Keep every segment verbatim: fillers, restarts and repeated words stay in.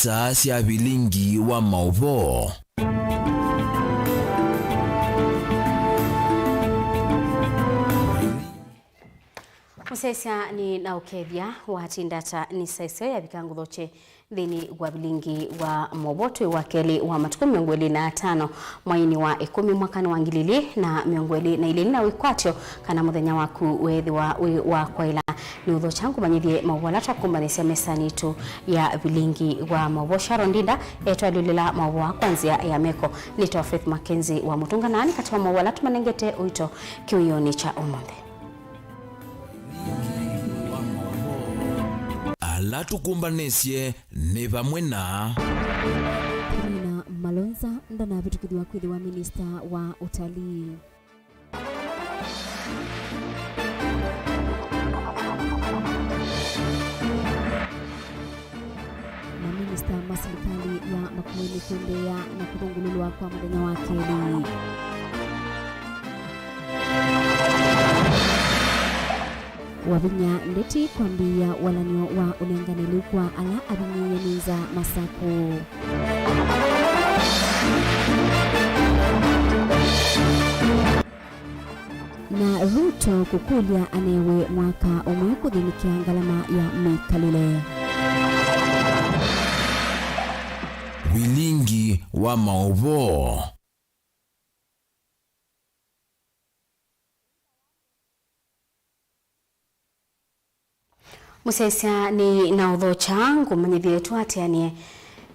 Saa sya vilingi wa maũvoo. Mũsyaĩĩsya nĩ na ũkethya watinda ata nĩ saa ĩseo yavika ngũthokye nthĩnĩ wa vilingi wa maũvoo twĩ wa kelĩ wa matukũ mĩongo ĩlĩ na atano mweinĩ wa ĩkũmi mwakanĩ wa ngili ilĩ na mĩongo ĩlĩ na ilĩ. Nĩ na wĩkwatyo kana mũthenya waku weethĩwa wĩ wa kwaĩla. Nĩ ũthokya ngũmanyĩthye maũvoo ala twakumbanĩsya mesanĩ yitũ ya vilingi wa maũvoo. Sharon Ndinda etwalyũlĩla maũvoo aa kwa nzĩa ya meko. Nĩtawa Faith Mackenzie wa Mũtũnga, na nĩ katĩ wa maũvoo ala tũmanengete ũito kĩwĩonĩ kya ũmũnthĩ. Ala tũkũmbanĩsye nĩ vamwe na Penina Malonza ndanavĩtũkĩthw'a kwĩthĩwa minista wa ũtalii. Maminista ma silikalĩ ya Makueni kũendeea na kũthũngũlũlwa kwa mũthenya wa kelĩ. Wavinya Ndeti kwambĩĩa walany'o wa ũnenganĩli kwa ala avinyĩĩe nĩ nza Masakũ. Na Ruto kũkũlya anewe mwaka ũmwe kũthĩnĩkĩa ngalama ya mĩkalĩle. Vilingi wa maũvoo. Mũsyaĩĩsya nĩ na ũthokya ngũmanyĩthye twateanĩe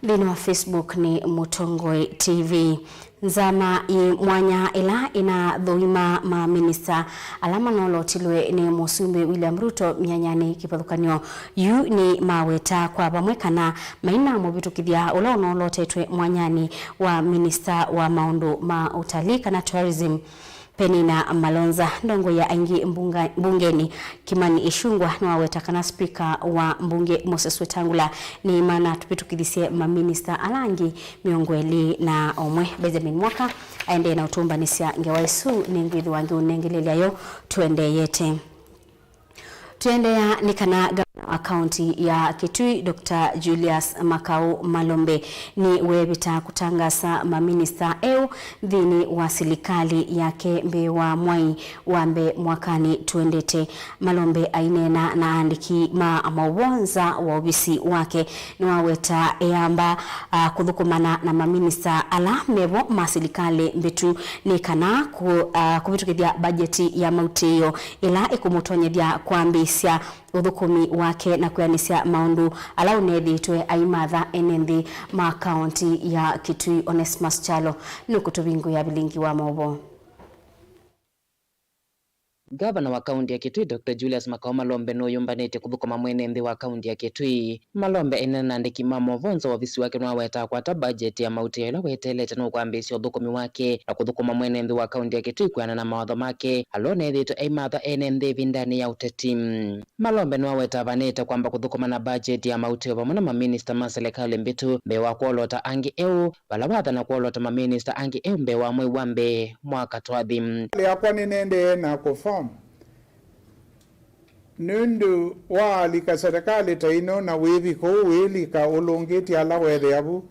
nthĩnĩ wa Facebook nĩ Mũtongoi T V. Nzama yĩ mwanya ĩla ĩnathũima maminista ala manolotilwe nĩ Mũsumbĩ William Ruto myanyanĩ kĩvathũkany'o yu nĩmaweta kwa vamwe kana mainamũvĩtũkĩthya ũla ũnolotetwe mwanyanĩ wa minista wa maũndũ ma ũtalii kana tourism, Penina Malonza. Ndongoi ya aingĩ mbunga-, mbungenĩ Kimani Ichung'wah nĩwaweta kana spika wa mbunge Moses Wetangula nĩmanatũvĩtũkĩthisye maminista ala angĩ mĩongo ĩlĩ na ũmwe. Benjamin Mwaka aendee na ũtũmbanĩsya ngewa ĩsu, nĩngwĩthĩwa ngĩũnengelelya yo tũendeeyete. Tũendeea nĩ kana ngavana wa kaunti ya Kitui, Doctor Julius Makau Malombe, nĩweevĩta kũtangaasa maminista eũ nthĩnĩ wa silikalĩ yake mbee wa mwai wa mbee mwakanĩ tũendete. Malombe aineena na aandĩki ma maũvoo nza wa ovisi wake, nĩwaweta eamba, a, kũthũkũmana na maminista ala mevo ma silikalĩ mbĩtu nĩ kana kũ-, a, kũvĩtũkĩthya mbajeti ya mautĩĩo ĩla ĩkũmũtonyethya kwambĩĩsya ũthũkũmi wake na kwĩanĩsya maũndũ ala ũneethĩĩtwe aimatha ene nthĩ ma kaũnti ya Kitui. Onesmus Kyalo nũkũtũvingũĩa vilingi wa maũvoo. Ngavana wa kaunti ya Kitui, Doctor Julius Makau Malombe, nũyũmbanĩtye kũthũkũma mwene nthĩ wa kaunti ya Kitui. Malombe aineena na andĩki ma maũvoo nza wa ovisi wake nĩwaweta akwata mbajeti ya mautĩĩo ĩla weteelete nũkwambĩĩsya ũthũkũmi wake na kũthũkũma mwene nthĩ wa kaunti ya Kitui kwĩanana na mawatho make ala ũneethĩĩtwe aimatha ene nthĩ ĩvindanĩ ya ũteti. Malombe nĩwaweta avanĩte kwamba kũthũkũma na mbajeti ya mautĩĩo vamwe na maminista ma silikalĩ mbĩtu mbee wa kwolota angĩ eũ, vala wathana kwolota maminista angĩ eũ mbee wa mwei wa mbee mwaka twathi. Yakwa nĩnendee na kũform nũndũ wa alika serikali ta ĩno na wĩvika ũu wĩlika ũlũngĩtye ala wethĩa vu,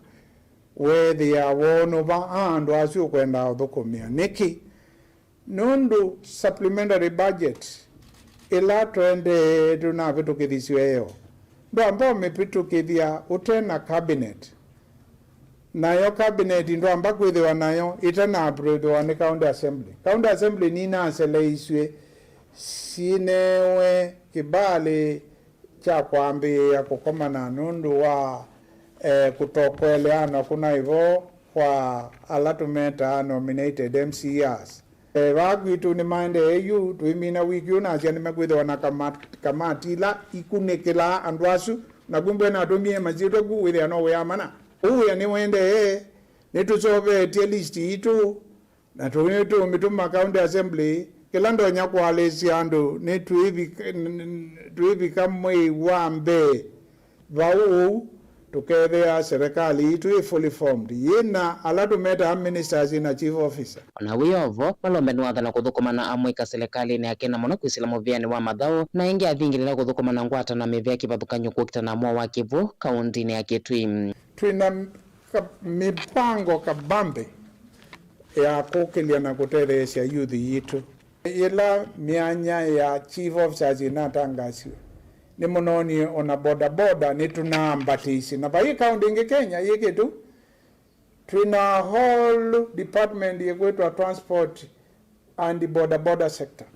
wethĩa wonũva a andũ asu ũkwenda ũthũkũmĩa. Nĩkĩ? Nũndũ supplementary budget ĩla tũendee tũnavĩtũkĩthisye ĩyo, ndwamba ũmĩvĩtũkĩthya ũte na cabinet. Nayo cabinet ndwamba kwĩthĩwa nayo ĩtanaaprovĩwa nĩ county assembly. County assembly ninaseleisw'e sinewe kĩvalĩ kya kwambĩĩa kũkomana nũndũ wa, eh, kũtokũeleanwa kũnaĩ vo kwa ala tũmetaa nominated M C As. Eh, vaa kwitũ nĩmaendee yu, tũimina wiki ũũ nasya nĩmekwĩthĩwa na kama-, kamati ila ikunĩkĩlaa andũ asu, na kumbe natũmie masyĩtwa ku wĩthĩa no wĩa mana. Ũu wĩa nĩwendee, nĩtũseũvetye list yitũ, na tũ-, nĩtũũmĩtũma County Assembly, kĩla ndonya kũalĩĩsya andũ, nĩtwĩvika, n-, n-, twĩvika mwei wa mbee vau ũu, Tũkethĩa serikali yitũ yĩ fully formed, yĩna ala tũmetaa ministers na chief officer. O na wĩ o vo, Malombe nĩwathana kũthũkũma na amũika silikalĩnĩ yake, na mũno kwĩsĩla mũvĩanĩ wa mathaũ, na ĩngĩ avingĩlĩla kũthũkũma na ngwata na mĩvĩa kĩvathũkany'o kũkita na mwao wa kĩw'ũ kaũntĩnĩ ya Kitui. Twĩna ka-, mĩvango kabambe ya kũkĩlya na kũtetheesya yuthi yitũ. Yĩla myanya ya chief officers ĩnatangasiwe, nĩmũnoonie ona bodaboda nĩtũnaambatĩisye. Na vai kaũntĩ ĩngĩ Kenya yĩkĩtũ, twĩna whole department yĩkwĩtwa transport and bodaboda sector.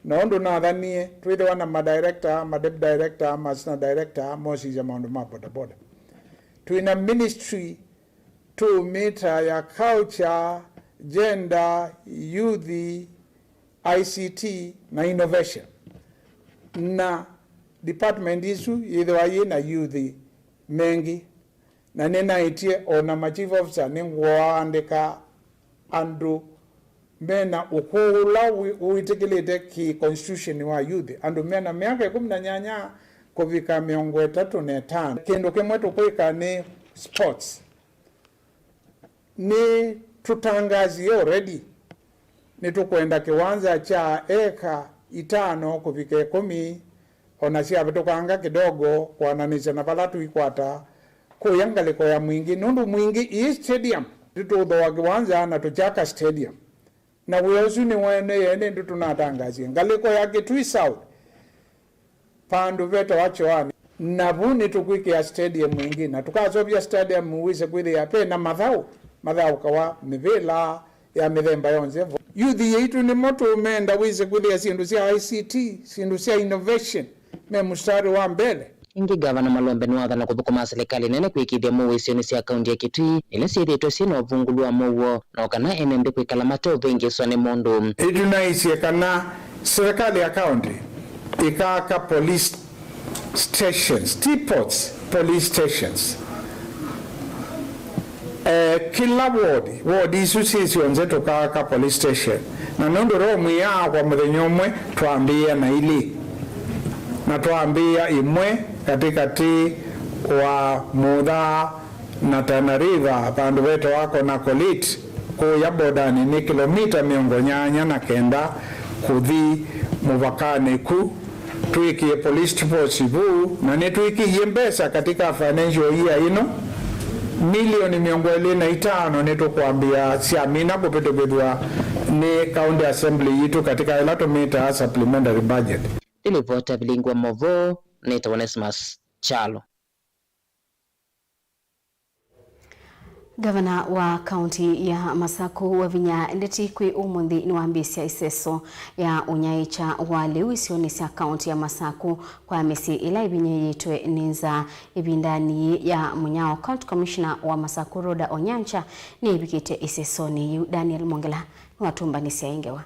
Na ũndũ nathanie, twĩthĩwa na madirector, madeputy director, ma assistant director, mosisya maũndũ ma bodaboda. Twĩna ministry tũũmĩta ya culture, gender, youth, I C T na innovation. Na department isu yĩthĩwa yĩ na youth mengĩ. Na nĩnaĩtye o na ma chief officer nĩngũaandĩka andũ mena ũkũũ ũla wĩ-, wĩtĩkĩlĩte kĩ constitution wa youth, andũ mena myaka ĩkũmi na nyanya kũvika mĩongo ĩtatũ na ĩtano. Kĩndũ kĩmwe tũkwĩka nĩ sports. Nĩtũtangasie already, nĩtũkwenda kĩwanza kya eka itano kũvika ĩkũmi, o na syavĩtũkanga kidogo kwananĩsya na vala tũikwata kũya ngalĩko ya Mwingi, nũndũ Mwingi ĩĩ stadium, nĩtũũthooa kĩwanza na tũkyaka stadium. Na wĩa ũsu nĩwaendeea, ĩndĩ nĩtũnatangasie ngalĩko ya Kitui South, vandũ vetawa Choani, na vu nĩtũkwĩkĩa stadium ĩngĩ, na tũkaseũvya stadium wĩse kwĩthĩa ve na mathaũ mathaũkawa mĩvĩla ya mĩthemba yonthe. Youth yaitũ nĩmo tũmenda wĩse kwĩthĩa syĩndũ sya I C T, syĩndũ sya innovation, me mũstarĩ wa mbele. Ĩngĩ, Ngavana Malombe nĩwathana kũthũkũma silikalĩ nene kwĩkĩĩthya mũuo isionĩ sya kaunti ya Kitui ila syĩthĩĩtwe syĩ na ũvungũlu wa mũuo, na o kana ene nthĩ kwĩkala mateũvĩngĩĩswa nĩ mũndũ. Nĩtũnaisye kana silikalĩ ya kaunti ĩkaaka police stations, ti ports, police stations. Eh, kĩla ward, ward isu syĩ syonthe tũkaaka police station. Na nũndũ Rome ĩyaakwa mũthenya ũmwe, twambĩĩa na ilĩ. Na twambĩĩa ĩmwe katĩkatĩ wa Mutha na Tana River, vandũ vetawa Konakolit, kũya bodanĩ nĩ kĩlomita mĩongo nyanya na kenda kũthi mũvakanĩ ku. Twĩkĩe police post vu, na nĩtwĩkĩie mbesa katika financial year ĩno, milioni mĩongo ĩlĩ na itano nĩtũkwambĩa syamina kũvĩtũkĩthw'a nĩ County Assembly yitũ katika ĩla tũmĩtaa supplementary budget. Nĩ livoti ya Vilingi wa Mauvoo, nĩtawa Onesmus Kyalo. Ngavana wa kaunti ya Masaku Wavinya Ndeti kwĩ ũmũnthĩ nĩwambĩĩsya ĩseso ya ũnyaĩĩkya wa lĩu isionĩ sya kaunti ya Masaku kwa mĩsyĩ ĩla ĩvinyĩĩĩtwe nĩ nzaa ĩvindanĩ yĩĩ ya mũnyao. County Commissioner wa Masaku Rhoda Onyancha nĩĩvikĩte ĩsesonĩ yĩu. Daniel Mongela nĩwatũmbanĩsya ĩ ngewa.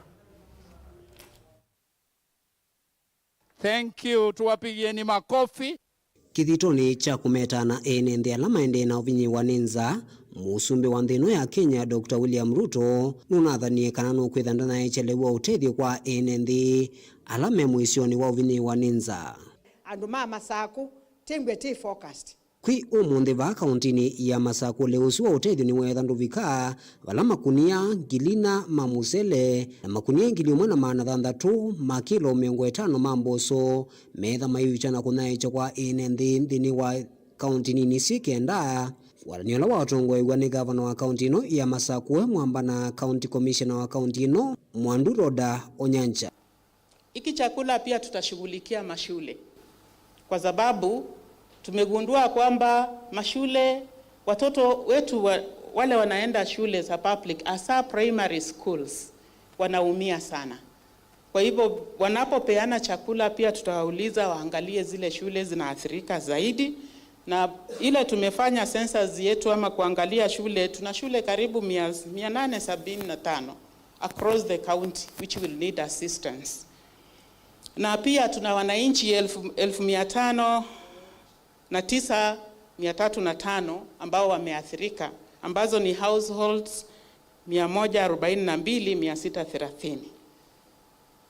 Thank you. Tuwapigieni makofi. Kĩthitonĩ kya kũmeta na ene nthĩ ala maendee na ũvinyĩĩwa nĩ nzaa, mũsumbĩ wa nthĩ ĩno ya Kenya, Doctor William Ruto, nũnathanie kana nũkwĩtha ndanaekya lĩu wa ũtethyo kwa ene nthĩ ala me mũisyonĩ wa ũvinyĩĩwa nĩ nzaa. Andũ ma Masaku, tĩmbwe tĩ focused. Kwĩ ũmũnthĩ vaa kaũntĩnĩ ya Masaku, lĩu ũsu wa ũtethyo nĩweetha ndũvika vala makunia ngili inya ma mũsele na makunia ngili ĩmwe na maana thanthatũ ma kĩlo mĩongo ĩtano ma mboso meetha mayĩukya na kũnyaĩĩkya kwa ene nthĩ nthĩnĩ wa kaũntĩ nini syĩ kenda, watanio ũla watongoew'a nĩ ngavana wa kaũntĩ ĩno ya Masaku we mwamba na county commissioner wa kaũntĩ ĩno, Mwandu Rhoda Onyancha. Hiki chakula pia tutashughulikia mashule, kwa sababu tumegundua kwamba mashule, watoto wetu wa, wale wanaenda shule za public, hasa primary schools, wanaumia sana. Kwa hivyo, wanapopeana chakula pia tutawauliza waangalie zile shule zinaathirika zaidi, na ile tumefanya census yetu ama kuangalia shule, tuna shule karibu mia, mia nane sabini na tano across the county which will need assistance. Na pia tuna wananchi elfu, elfu mia tano na tisa, mia tatu na tano ambao wameathirika, ambazo ni households mia moja arobaini na mbili, mia sita thelathini.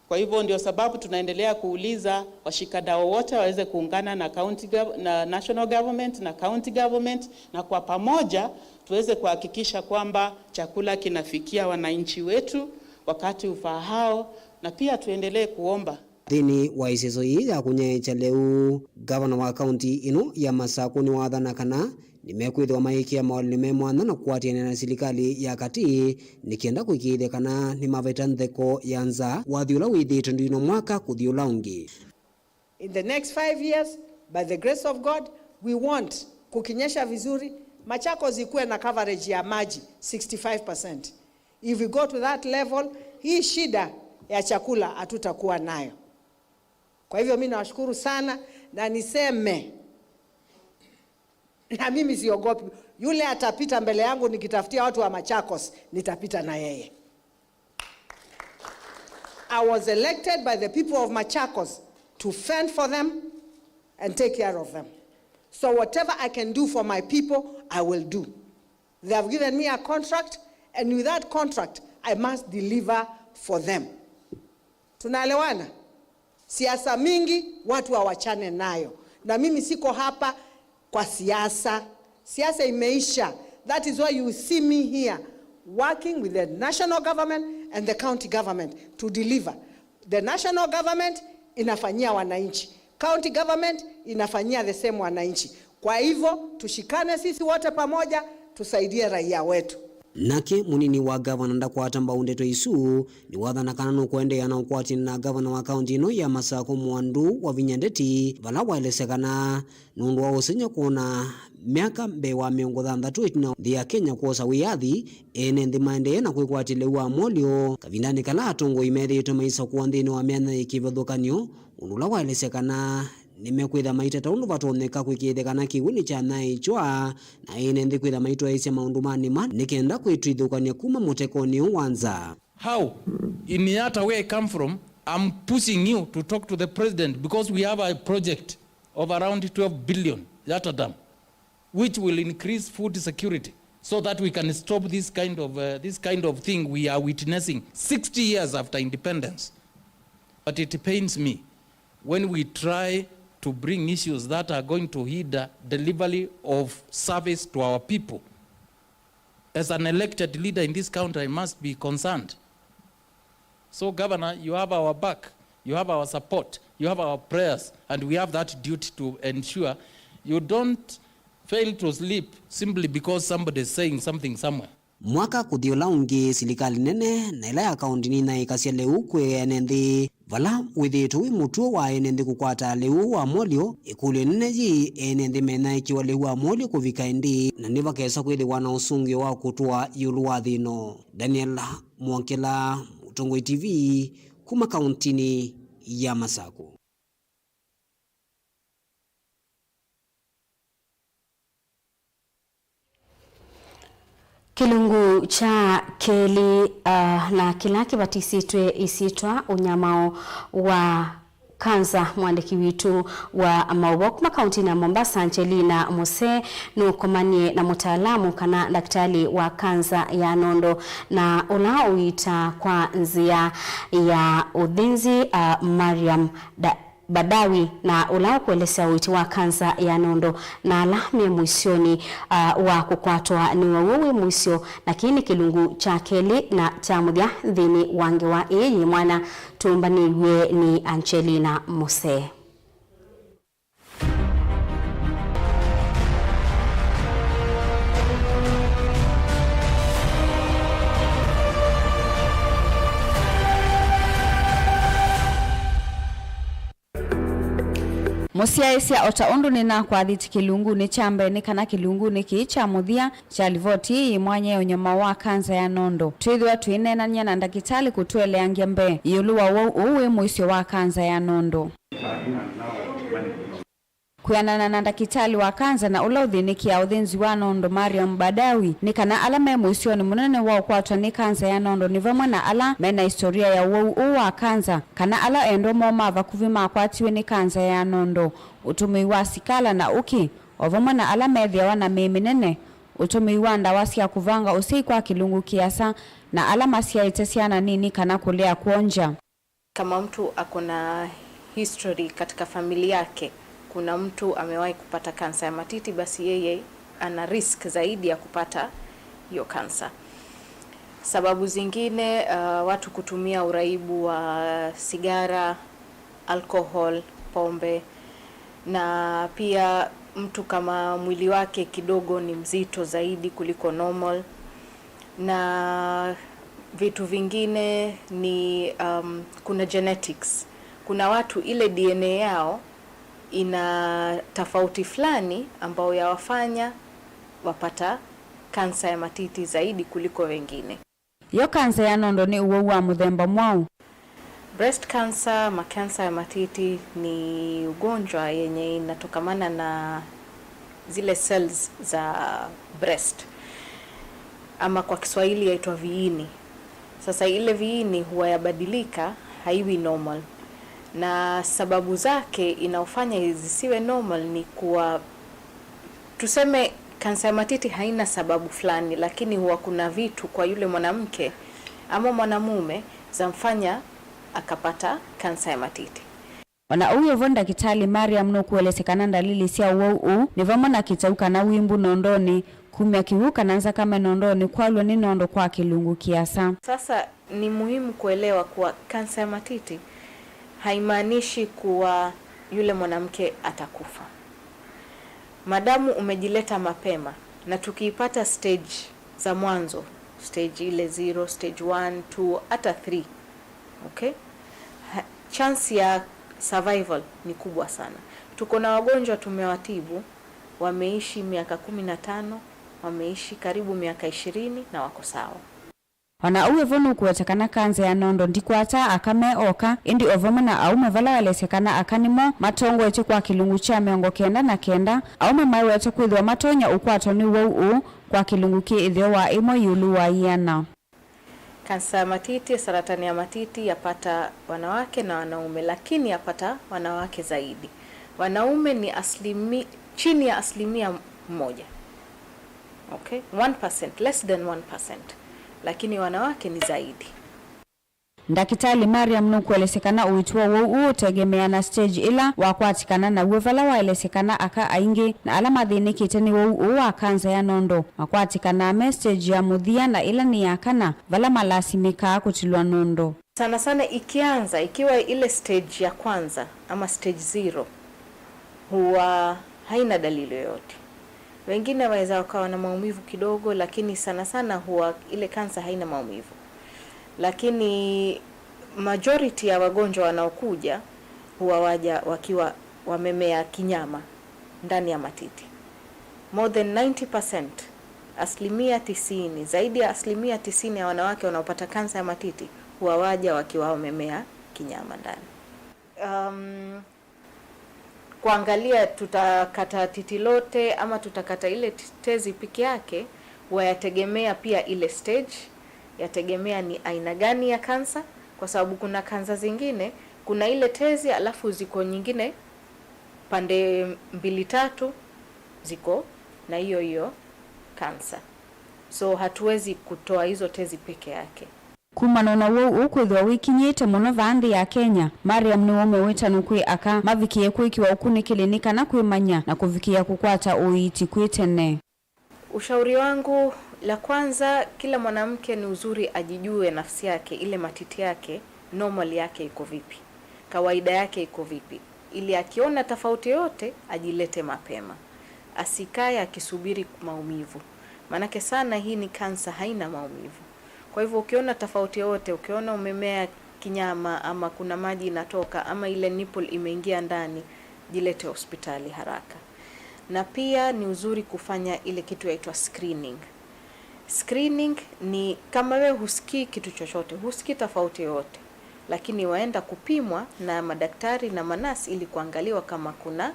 Kwa hivyo ndio sababu tunaendelea kuuliza washikadau wote waweze kuungana na county gov-, na national government na county government, na kwa pamoja tuweze kuhakikisha kwamba chakula kinafikia wananchi wetu wakati ufaao, na pia tuendelee kuomba. Nthĩnĩ wa ĩseso yĩĩ ya kũnyaĩĩkya lĩu, ngavana wa kaunti ĩno ya Masakũ nĩwathana kana nĩmekwĩthĩwa mayĩkĩa maũlĩlĩ me mwanya na kũatĩanĩa na silikalĩ ya katĩ nĩ kenda kũĩkĩĩthya kana nĩmavĩta ntheko ya nza wathi ũla wĩthĩĩtwe ndwinwa mwaka kũthi ũla ũngĩ. In the next five years, by the grace of God, we want, kukinyesha vizuri, Machakos ikuwe na coverage ya maji sixty-five percent. If we go to that level, hii shida ya chakula hatutakuwa nayo. Kwa hivyo mimi nawashukuru sana, na niseme, na mimi siogopi. Yule atapita mbele yangu nikitafutia watu wa Machakos, nitapita na yeye. I was elected by the people of Machakos to fend for them and take care of them. So whatever I can do for my people, I will do. They have given me a contract, and with that contract, I must deliver for them. Tunaelewana? Siasa mingi watu hawachane nayo, na mimi siko hapa kwa siasa. Siasa imeisha. That is why you see me here working with the national government and the county government to deliver. The national government inafanyia wananchi, county government inafanyia the same wananchi. Kwa hivyo tushikane sisi wote pamoja, tusaidie raia wetu. Nake mũnini wa ngavana ndakwata mbau ndeto isu, nĩwathana kana nũkũendeea na ũkwatĩanĩ na ngavana wa kaunti ĩno ya Masakũ Mwandu Wavinya Ndeti, vala waelesya kana nũndũ wa ũsengy'a kwona myaka mbee wa mĩongo thanthatũ ĩtina nthĩ ya Kenya kwosa wĩyathi, ene nthĩ maendee na kwĩkwatya lĩu wa Amolyo kavindanĩ kala atongoi methĩĩtwe maisakũa nthĩnĩ wa myanya yĩ kĩvathũkany'o, ũndũ ũla waelesya kana nĩmekwĩtha maitata ũndũ vatonyeka kwĩkĩĩthya kana kĩw'ũ nĩkyanyaĩĩkya, na ene nthĩ kwĩtha maitwaĩĩsya maũndũ ma nĩma nĩ kenda kwĩtw'ĩthũkany'a kuma mũtekonĩ ũũ wa nza. How? In Yatta, where I come from, I'm pushing you to talk to the president because we have a project of around twelve billion, Yatta Dam, which will increase food security so that we can stop this kind of, uh, this kind of thing we are witnessing sixty years after independence. But it pains me when we try to bring issues that are going to hinder delivery of service to our people. As an elected leader in this country, I must be concerned. So, Governor, you have our back, you have our support, you have our prayers, and we have that duty to ensure you don't fail to sleep simply because somebody is saying something somewhere. Mwaka kũthi ũla ũngĩ, silikalĩ nene na ĩla ya kaũnti nĩnyaĩĩkasya lĩu kwĩ ene nthĩ, vala wĩthĩĩtwe wĩ mũtuo wa ene nthĩ kũkwata lĩu wa Amolyo. Ĩkũlyo nene yĩ, ene nthĩ menyaĩĩkĩwa lĩu wa Amolyo kũvika ĩndĩĩ, na nĩvakesa kwĩthĩwa na ũsũngĩo wa kũtũa ĩũlũ wa thĩ ĩno? Daniel Mwongela, Mũtongoi T V, kuma kaũntinĩ ya Masakũ. Kĩlungu kya kelĩ, ah, na kĩla kĩvatisĩtwe ĩsyĩtwa ũnyamao wa kanza, mwandĩki witũ wa maũvoo kuma kaũntinĩ ya Mombasa, Angelina Muse, nũkomanie na mũtaalamu kana ndakĩtalĩ wa kanza ya nondo na ũla ũiitaa kwa nzĩa ya ũthĩnzi, ah, Mariam Da- Badawi, na ũla ũkũelesya ũiiti wa kanza ya nondo na ala me mũisyonĩ, ah, wa kũkwatwa nĩ ũwau ũũ wĩ mũisyo, na kĩĩ nĩ kĩlungu kya kelĩ na kya mũthya nthĩnĩ wa ngewa ĩĩ yĩ mwanya. Tũmbanĩw'e nĩ Angelina Muse. Mũsyaĩĩsya, o ta ũndũ nĩnakwathĩtye kĩlungunĩ kya mbee, nĩ kana kĩlungunĩ kĩĩ kya mũthya kya livoti ĩĩ yĩ mwanya ya ũnyamao wa kanza ya nondo, twĩthĩwa twĩneenany'a na ndakĩtalĩ kũtũeleangya mbee ĩũlũ wa ũwau ũũ wĩ mũisyo wa kanza ya nondo. Kwĩanana na ndakĩtalĩ wa kanza na ũla ũthĩnĩkĩaa ũthĩnzi wa nondo, Mariam Badawi, nĩ kana ala me mũisyonĩ mũnene wa ũkwatwa nĩ kanza ya nondo nĩ vamwe na ala me na historia ya ũwau ũũ wa kanza, kana ala endwa moo ma vakuvĩ makwatiwe nĩ kanza ya nondo, ũtũmĩi wa sikala na ũkĩ, o vamwe na ala methĩawa na mĩĩ mĩnene, ũtũmĩi wa ndawa sya kũvanga ũsyai kwa kĩlungu kĩasa, na ala masyaĩte syana nini kana kũlea kwongya. Kama mtu ako na history katika familia yake, kuna mtu amewahi kupata kansa ya matiti, basi yeye ana risk zaidi ya kupata hiyo kansa. Sababu zingine, uh, watu kutumia uraibu wa sigara, alcohol, pombe, na pia mtu kama mwili wake kidogo ni mzito zaidi kuliko normal, na vitu vingine ni, um, kuna genetics. Kuna watu ile D N A yao ina tofauti fulani ambayo yawafanya wapata kansa ya matiti zaidi kuliko wengine. Yo kansa ya nondo nĩ ũwau wa mũthemba mwaũ? Breast cancer ama kansa ya matiti ni ugonjwa yenye inatokamana na zile cells za breast, ama kwa Kiswahili yaitwa viini. Sasa ile viini huwa yabadilika, haiwi normal, na sababu zake inaofanya zisiwe normal ni kuwa, tuseme, kansa ya matiti haina sababu fulani, lakini huwa kuna vitu kwa yule mwanamke ama mwanamume zamfanya akapata kansa ya matiti. O na ũu vo, ndakĩtalĩ Mariam nũkũelesya kana ndalili sya ũwau ũũ nĩ vamwe na kĩtau kana wimbu nondonĩ, kumya kĩw'ũ kana nzakame nondonĩ, kwalw'a nĩ nondo kwa kĩlungu kĩasa. Sasa, ni muhimu kuelewa kuwa kansa ya matiti haimaanishi kuwa yule mwanamke atakufa. Madamu umejileta mapema, na tukiipata stage za mwanzo, stage ile zero, stage one, two, hata three, okay? Ha, chance ya survival ni kubwa sana. Tuko na wagonjwa tumewatibu, wameishi miaka kumi na tano, wameishi karibu miaka ishirini na wako sawa. O na ũu vo, nũkũweta kana kanza ya nondo ndikwataa aka me oka, ĩndĩ o vamwe na aũme, vala waelesya kana aka nĩmo matongoetye kwa kĩlungu kya mĩongo kenda na kenda. Aũme maiwetwe kwĩthĩwa matonya ũkwatwa nĩ ũwau ũũ kwa kĩlungu kĩ ĩtheo wa ĩmwe ĩũlũ wa ĩana. Kansa ya matiti, saratani ya matiti yapata wanawake na wanaume, lakini yapata wanawake zaidi. Wanaume ni asilimi-, chini ya asilimia moja. Okay? One percent, less than one percent. Lakini wanawake ni zaidi. Ndakĩtalĩ Mariam nũkũelesya kana ũiiti wa ũwau ũũ ũtegemeaa na stage ĩla wakwatĩkana naw'o, vala waelesya kana aka aingĩ na ala mathĩnĩkĩte nĩ ũwau ũũ wa kanza ya nondo makwatĩkanaa me stage ya mũthya, na ĩla nĩ ya kana, vala malasimĩkaa kũtilwa nondo. Sana sana ikianza, ikiwa ile stage ya kwanza ama stage zero, huwa haina dalili yoyote. Wengine waweza wakawa na maumivu kidogo, lakini sana sana huwa ile kansa haina maumivu. Lakini majority ya wagonjwa wanaokuja huwa waja wakiwa wamemea kinyama ndani ya matiti. More than ninety percent, asilimia tisini, zaidi ya asilimia tisini ya wanawake wanaopata kansa ya matiti huwa waja wakiwa wamemea kinyama ndani. Um, kuangalia tutakata titi lote ama tutakata ile t-, tezi peke yake, huwa yategemea pia ile stage, yategemea ni aina gani ya kansa, kwa sababu kuna kansa zingine, kuna ile tezi alafu ziko nyingine pande mbili tatu ziko na hiyo hiyo kansa. So hatuwezi kutoa hizo tezi peke yake. Kumana na ũwau ũũ kwĩthĩwa wĩkinyĩte mũno vaa nthĩ ya Kenya, Mariam nĩ ũmwe wĩtanu kwĩ aka mavikĩe kwĩkĩwa ũkunĩkĩli nĩ kana kwĩmanya na kũvikĩĩa kũkwata ũiiti kwĩ tene. Ushauri wangu, la kwanza, kila mwanamke ni uzuri ajijue nafsi yake, ile matiti yake, normal yake iko vipi, kawaida yake iko vipi, ili akiona tofauti yoyote ajilete mapema, asikae akisubiri maumivu, maanake sana hii ni kansa, haina maumivu. Kwa hivyo ukiona tofauti yoyote, ukiona umemea kinyama ama kuna maji inatoka ama ile nipple imeingia ndani, jilete hospitali haraka. Na pia ni uzuri kufanya ile kitu yaitwa screening. Screening ni kama we husikii kitu chochote, husikii tofauti yoyote, lakini waenda kupimwa na madaktari na manasi ili kuangaliwa kama kuna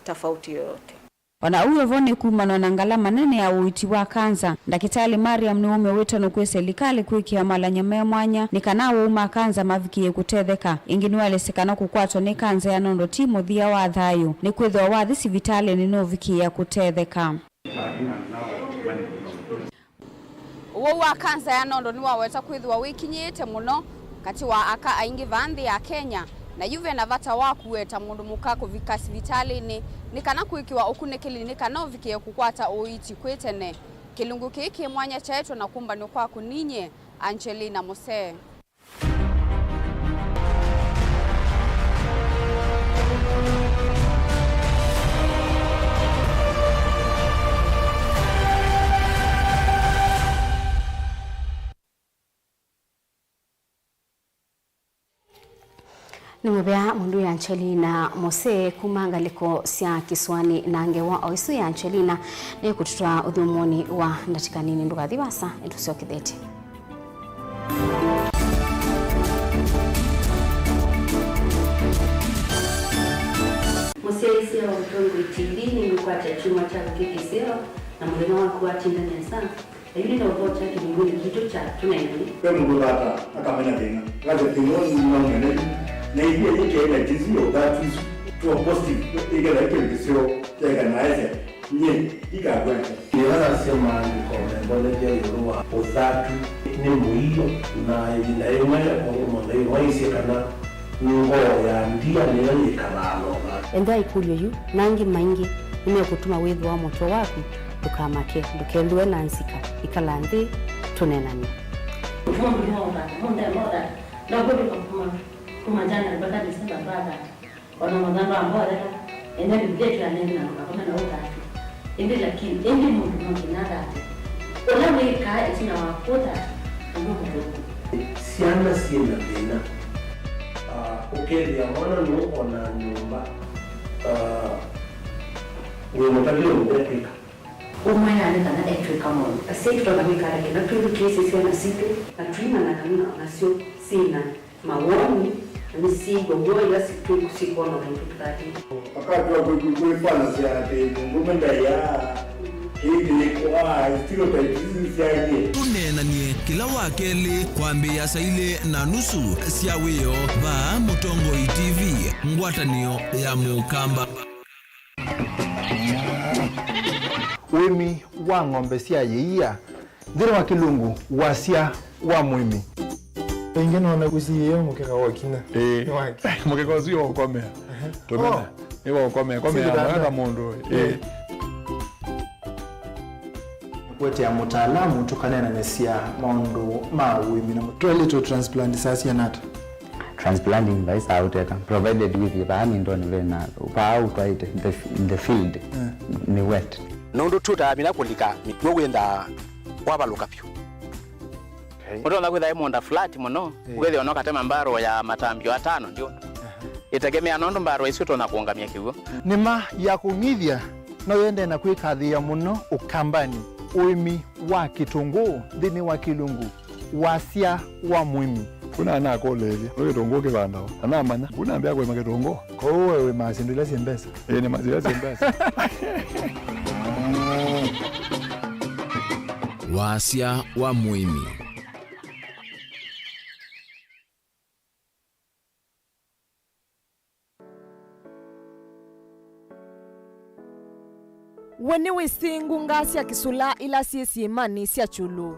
tofauti yoyote. O na ũu vo, nĩ kumana na ngalama nene ya ũiiti wa kanza, ndakĩtalĩ Mariam nĩ ũmwe wĩtanu kwĩ silikalĩ kwĩkĩa malany'o me mwanya nĩ kana awau ma kanza mavikĩĩe kũtetheka. Ĩngĩ nĩwaelesya kana kũkwatwa nĩ kanza ya nondo ti mũthya wa thayũ, nĩkwĩthĩwa wathi sivitalĩnĩ nũvikĩĩa kũtetheka. Ũwau wa kanza ya nondo nĩwaweta kwĩthĩwa wĩkinyĩĩte mũno katĩ wa aka aingĩ vaa nthĩ ya Kenya, na yu ve na vata wa kũweta mũndũ mũka kũvika sivitalĩnĩ nĩ kana kwĩkĩwa ũkunĩkĩli nĩ kana ũvikĩe kũkwata ũiiti kwĩ tene. Kĩlungu kĩĩ kĩ mwanya kyaetwe na kũmbanw'a kwaku ninyie, Angelina Mose. Nĩ mũvea mũndũ ya Angelina Mose kuma ngalĩko sya kĩsũanĩ na ngewa o ĩsu ya Angelina nĩ kũtũtwaa ũthyũmũonĩ wa ndatĩka nini. Ndũkathi vasa, nĩtũsyokethete. Mũsyaĩĩsya wa Mũtongoi T V nĩngũkwatya kyumwa kyaku kĩ kĩseo, na mũthenya waku watinda nesa. Yu nĩ na ũvoo kya kĩlungunĩ kitũ kya Tũneenany'e. Ve mũndũ ũthata akamanya thĩna. Akasya thĩna ũũ nĩ wa mwene yu. Na ithyĩ yĩkĩe na tisi ya ũthatu isu. Tuo positive, ĩkethĩa kĩndũ kĩseo kyaĩka na aĩsya, nyie ndikakwata. Nĩwasya maandĩko membonethya ĩũlũ wa ũthatu nĩ mũio, na ĩvinda yĩmwe mũndũ ĩmwaisye kana ngoo ya ndia nĩyo yĩkalaa na ũthatu. Enza ĩkũlyo yu, na angĩ maingĩ nĩmekũtuma wĩthĩwa mũtwe waku. Ndũkamake, ndũkethĩwe na nzika. Ĩkala nthĩ, tũneenany'e. Mũndũ nĩwaũthata, mũndũ nĩwaũthata. Ndakũtũka kuma, kuma January mpaka December ndwathata. Ona mũthanga wa mbotheka, ene Biblia ĩtwĩa nĩngĩ na ndũkakome na ũthatu. Ĩndĩ lakini, ĩndĩ mũndũ no nginya athate. Ũla wĩkaa ĩtina wa kũthata, nũndũ mũthũku. Syana syĩ na thĩna. Ah, ũkethĩa mwana nũkona nyũmba, ah, wĩ mũtavye ũndũ ekwĩka. Ũmwe nĩ kana etw'ĩka maũndũ. Asyai tũtonya kwĩka ata kĩla twĩthukĩĩsye syana sitũ, na tũimanya kana o nasyo syĩ na mawoni, na nĩsyĩw'a w'o ĩla si-, twĩ-, syĩkwona o naitũ tũtatĩte? Wakati wa kwĩ-, kwĩ-, kwĩfanasya atĩ mũndũũme ndaĩaa, ĩndĩ aa, stereotypes isu syaie. Tũneenany'e kĩla wa kelĩ kwambĩĩa saa ilĩ na nusu sya wĩoo vaa Mũtongoi T V, ngwatanĩo ya Mũkamba. Ũĩmi wa ng'ombe sya yĩia nthĩnĩ wa kĩlungu wasya wa mũĩmi. Ĩngĩ nona ũsiĩĩo mũkeka wa ũkina. Ĩĩ. Nĩ wake. Mũkeka ũsu nĩ wa ũkomea. Tũmena. Oh. Nĩ wa ũkomea. Komea. Sitanda. Mwana ta mũndũ. Ĩĩ. Ĩĩ. Kũetea mũtaalamu tũkaneenanĩsya maũndũ ma ũĩmi na mũ-, toilet transplant saa siana ata? Transplanting vai saa ũteka, provided with vaa mindoni vena, vaa ũtwaĩte, the, the field, eh, nĩ wet. Nũndũ tũtamina kũlika mĩtuo wĩnthaa wavalũka vyũ. Okay. Ũtonya kwĩtha ĩ mũũnda flat mũno, eh, ũkethĩa no katema mbarũ ya matambio atano ndio. Aha. Ĩtegemea nũndũ mbarũ isu ũtonya kũũngamya kĩw'ũ. Nĩma ya kũng'ithya no yende na kwĩkathĩĩa mũno Ũkambanĩ, ũĩmi wa kĩtũngũũ nthĩnĩ wa kĩlungu wasya wa mũĩmi. Kuna anakũlĩĩlya, nĩ kĩtũngũũ kĩvandawa? Anamanya, kuna ambĩa kũĩma kĩtũngũũ. Kwoou we wĩmaa syĩndũ ila syĩ mbesa? Ĩĩ, nĩmaa ila syĩ mbesa. Wasya wa mũĩmi. We nĩwĩsĩ ngunga sya kĩsũla ila syĩ syĩĩmanĩ sya kyũlũ?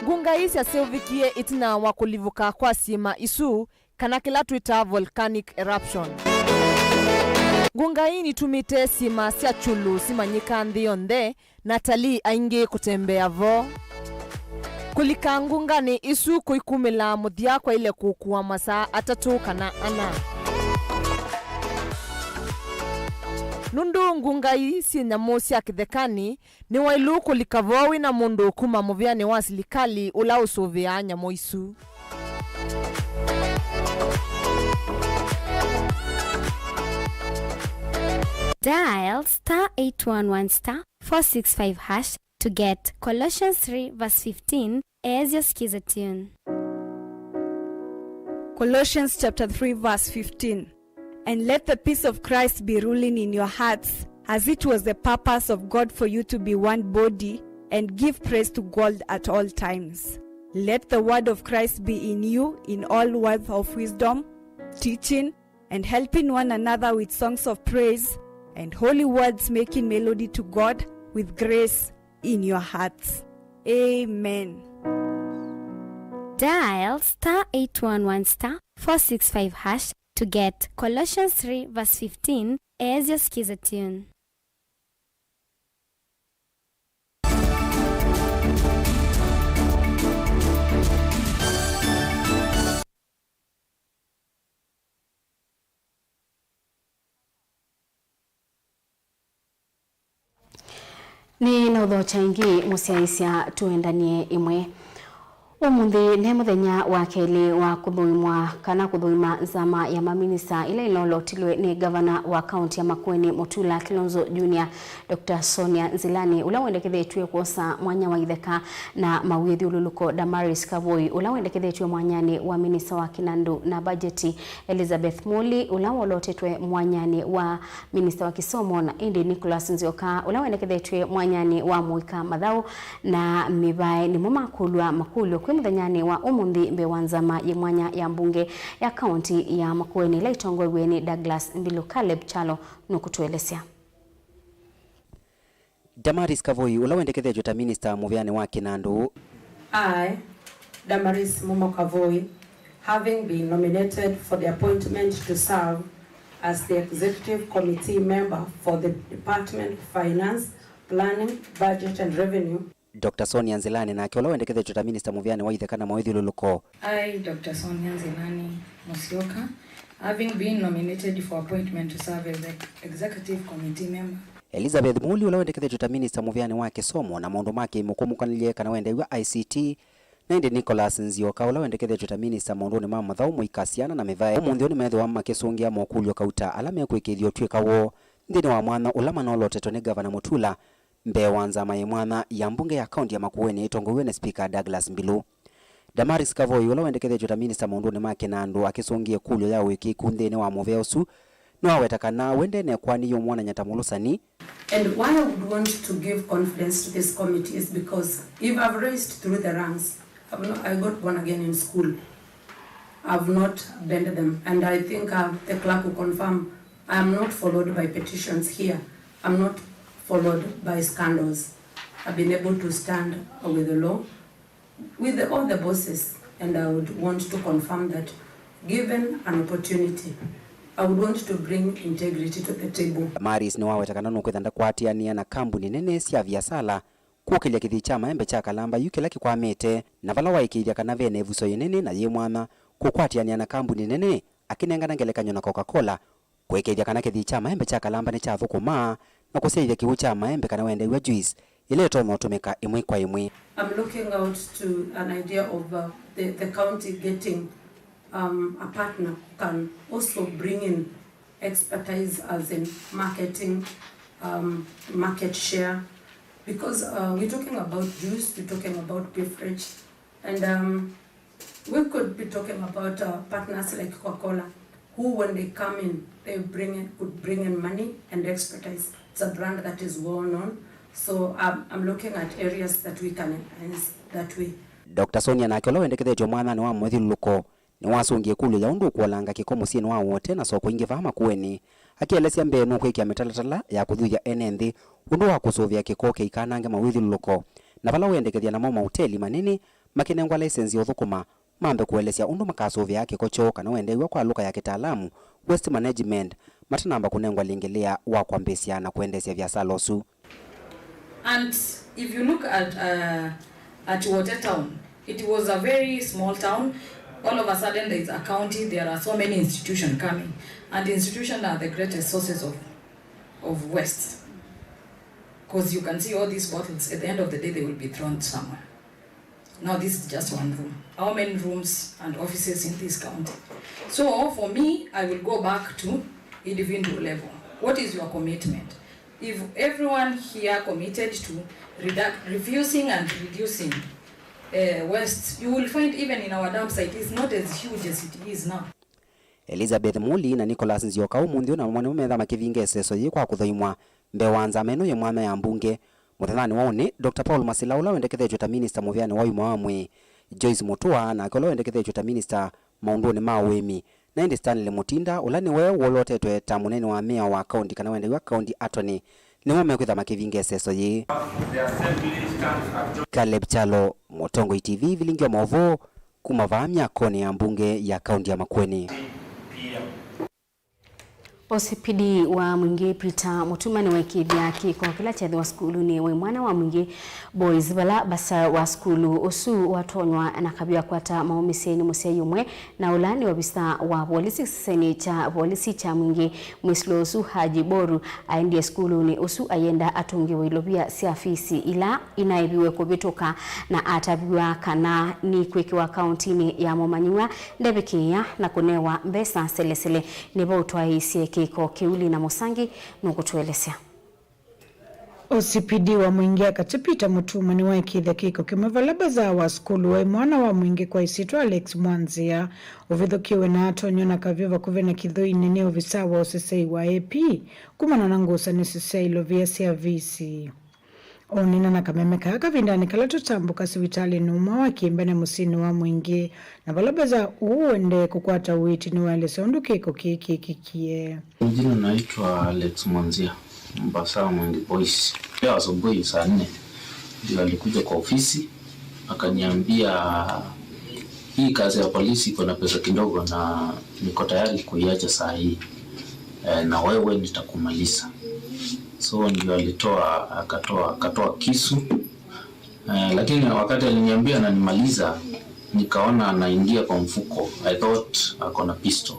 Ngunga ii syaseũvĩkie ĩtina wa kũlivũka kwa syĩĩma isu, kana kĩla twĩtaa volcanic eruption. Ngunga ii nitumĩte syĩĩma sya kyũlũ simanyĩka nthĩ yonthe, na atalii aingĩ kũtembea vo. Kũlika ngunganĩ isu kũikumĩla mũthya kwaĩle kũkua masaa atatũ kana ana. Nũndũ ngunga ii syĩ nyamũ sya kĩthekanĩ, nĩwaĩlu kũlika vo wĩ na mũndũ kuma mũvĩanĩ wa silikalĩ ũla ũsũvĩaa nyamũ isu. Dial star eight one one star four six five hash to get Colossians three verse fifteen as your Skiza tune. Colossians chapter three verse fifteen. And let the peace of Christ be ruling in your hearts, as it was the purpose of God for you to be one body, and give praise to God at all times. Let the word of Christ be in you in all words of wisdom, teaching, and helping one another with songs of praise and holy words, making melody to God with grace in your hearts. Amen. Dial star eight one one star four six five hash to get Colossians three verse fifteen as your skiza tune. Nĩ na ũthokya ĩngĩ mũsyaĩĩsya tũendanie ĩmwe. Ũmũnthĩ nĩ mũthenya wa kelĩ wa kũthũimwa kana kũthũima nzama ya maminista ĩla ĩnolotilwe nĩ ngavana wa kaunti ya Makueni Mutula Kilonzo Junior, Doctor Sonia Nzilani, ũla wendekethetw'e kwosa mwanya wa itheka na mawĩthyũlũlũko, Damaris Kavoi, ũla wendekethetw'e mwanyanĩ wa minista wa kĩnandũ na bajeti, Elizabeth Muli, ũla wolotetwe mwanyanĩ wa minista wa kĩsomo, na ĩndĩ Nicholas Nzioka, ũla wendekethetw'e mwanyanĩ wa mũika mathaũ na mĩvae, nĩmo makũlw'a makũlyo kwĩ mũthenyanĩ wa ũmũnthĩ mbee wa nzama yĩ mwanya ya mbunge ya kaunti ya Makueni, ĩla ĩtongoew'e nĩ Douglas Mbilu. Caleb Kyalo nũkũtũelesya. Damaris Kavoi, ũla wendekethetw'e ta minista mũvĩanĩ wa kĩnandũ. I, Damaris Mumo Kavoi, having been nominated for the appointment to serve as the Executive Committee member for the Department of Finance, Planning, Budget and Revenue. Doctor Sonia Nzilani nake, ũla wendekethetw'e ta minista mũvĩanĩ wa itheka na mawĩthyũlũlũko. I, Doctor Sonia Nzilani Musyoka, having been nominated for appointment to serve as the Executive Committee member. Elizabeth Muli, ũla wendekethetw'e ta minista mũvĩanĩ wa kĩsomo na maũndũ ma kĩmũkũmũkanĩlye kana wendeew'a, I C T, na ĩndĩ Nicholas Nzioka, ũla wendekethetw'e ta minista maũndũnĩ ma mathaũ, mũika, syana na mĩvae, ũmũnthĩ nĩmeethĩwa makĩsũngĩa mokũlyo kauta ala mekwĩkĩĩthya ũtw'ĩka woo nthĩnĩ wa mwanya ũla manolotetwe nĩ Ngavana Mutula mbee wa nzama yĩ mwanya ya mbunge ya kaunti ya Makueni ĩtongoew'e nĩ Spika Douglas Mbilu. Damaris Kavoi, ũla wendekethetw'e ta minista maũndũnĩ ma kĩnandũ, akĩsũngĩe ĩkũlyo ya ũĩkĩĩku nthĩnĩ wa mũvĩa ũsu, nĩwaweta kana we ndenekwanĩie ũmwonany'a ta mũlũsani. And why I would want to give confidence to this committee is because if I've raised through the ranks, I've not, I got born again in school. I've not bent them. And I think, uh, the clerk will confirm, I'm not followed by petitions here. I'm not followed by scandals. I've been able to stand with the law. With the, all the bosses, and I would want to confirm that given an opportunity, I would want to bring integrity to the table. Damaris nĩwaweta kana nũkwĩtha ndakwatĩanĩa na kambuni nene sya viasala kũkĩlya kĩthii kya maembe kya Kalamba yu kĩla kĩkwamĩte, na vala waĩkĩĩthya kana ve na ĩvuso yĩnene na yĩ mwanya kũkwatĩanĩa na kambuni nene, akĩnengana ngelekany'o na Coca-Cola, kũĩkĩĩthya kana kĩthii kya maembe kya Kalamba nĩkyathũkũma, na kũsyaĩthya kĩw'ũ kya maembe kana wendeew'a juice ĩla ĩtonya ũtũmĩka ĩmwe kwa ĩmwe. I'm looking out to an idea of, uh, the, the county getting, um, a partner who can also bring in expertise as in marketing, um, market share, because, uh, we're talking about juice, we're talking about beverage, and, um, we could be talking about, uh, partners like Coca-Cola, who when they come in, they bring in, could bring in money and expertise. It's a brand that is well known. So, um, I'm looking at areas that we can enhance that way. Doctor Sonia nake, ũla wendekethetw'e mwanyanĩ wa mũthyũlũlũko, nĩwasũngĩe ĩkũlyo ya ũndũ ũkũolanga kĩko mũsyĩnĩ wa Wote na soko ingĩ vaa Makueni, akĩelesya mbee nũkwĩkĩa mĩtalatala ya kũthuthya ene nthĩ ũndũ wa kũsũvĩa kĩko kĩikanange mawĩthyũlũlũko, na vala wendekethya namo mauteli manini makĩnengwa laisenzi ya ũthũkũma, mambe kũelesya ũndũ makasũvĩaa kĩko kyoo kana wendeew'a kwa lũka ya kĩtaalamu, waste management, matanamba kũnengwa lĩngĩlĩa wa kwambĩĩsya na kũendeesya viasala ũsu. And if you look at, uh, at Wote Town, it was a very small town. All of a sudden, there is a county, there are so many institutions coming. And institutions are the greatest sources of, of waste. 'Cause you can see all these bottles, at the end of the day, they will be thrown somewhere. Now, this is just one room. How many rooms and offices in this county? So, for me, I will go back to individual level. What is your commitment? If everyone here committed to reduc-, refusing and reducing, uh, waste, you will find even in our dump site, it's not as huge as it is now. Elizabeth Muli na Nicholas Nzioka ũmũnthĩ ũna nĩmo metha makĩvinga ĩseso yĩĩ kwa kũthaimwa mbee wa nzama ĩno yĩ mwanya ya mbunge. Mũthenyanĩ wa ũnĩ, Doctor Paul Masila, ũla wendekethetw'e ta minista mũvĩanĩ wa ũima wa mwĩĩ, Joyce Mutua, nake ũla wendekethetw'e ta minista maũndũnĩ ma ũĩmi, Na ĩndĩ Stanley Mutinda, ũla nĩwe wolotetwe ta mũnene wa mea wa kaũnti kana wendeew'a county attorney, nĩmo mekwĩtha makĩvinga ĩseso yĩĩ. Caleb Kyalo, Mũtongoi T V, vilingi wa maũvoo kuma vaa myakonĩ ya mbunge ya kaũnti ya Makueni. O C P D wa Mwingĩ Peter Mutuma nĩweekĩĩthya kĩko kĩla kyeethĩwa sukulunĩ wa Imwana wa Mwingĩ Boys, vala mbasa wa sukulu ũsu watonywa na kavyu akwata maũmĩsye nĩ mũsyai ũmwe, na ũla nĩ ovisa wa volisi kĩsesenĩ kya volisi kya Mwingĩ. Mwĩsĩlo ũsu Haji Boru aendie sukulunĩ ũsu ayenda atũngĩwe ilovia sya fisi ila inaĩviwe kũvĩtũka, na ataviw'a kana nĩkwĩkĩwa kaũntinĩ ya mũmanyĩw'a ndevĩkĩĩa na kũnewa mbesa selesele. Nĩvo ũtwaĩĩsye kĩko kĩu Lina Mũsangi nũkũtũelesya. O C P D wa Mwingĩ Akati Peter Mutuma nĩwaĩkĩĩthya kĩko kĩmwe vala mbasa wa sukulu wa Imwana wa Mwingĩ kwa ĩsyĩtwa Alex Mwanzia ũvithũkĩwe na atonywa na kavyu vakuvĩ na kĩthũinĩ nĩ ovisa wa ũsesei wa A P kumana na ngusanĩsyo sya ilovia sya visi. Ũneena na kameme kaa kavindanĩ kala tũtambũka sivitalĩnĩ ũmwe wa Kĩmbene mũsyĩnĩ wa Mwingĩ, na vala mbesa ũũ ũendee kũkwata ũiiti nĩwaelesya ũndũ kĩko kĩĩ kĩkĩkie. Jina naitwa Alex Mwanzia, mbasa wa Mwingi Boys. Leo asubuhi saa nne ndio alikuja kwa ofisi, akaniambia, "Hii kazi ya polisi iko na pesa kidogo na niko tayari kuiacha saa hii. Eh, na wewe nitakumaliza." So ndio alitoa, akatoa, akatoa kisu. Eh, lakini wakati aliniambia ananimaliza, nikaona anaingia kwa mfuko. I thought ako na pistol.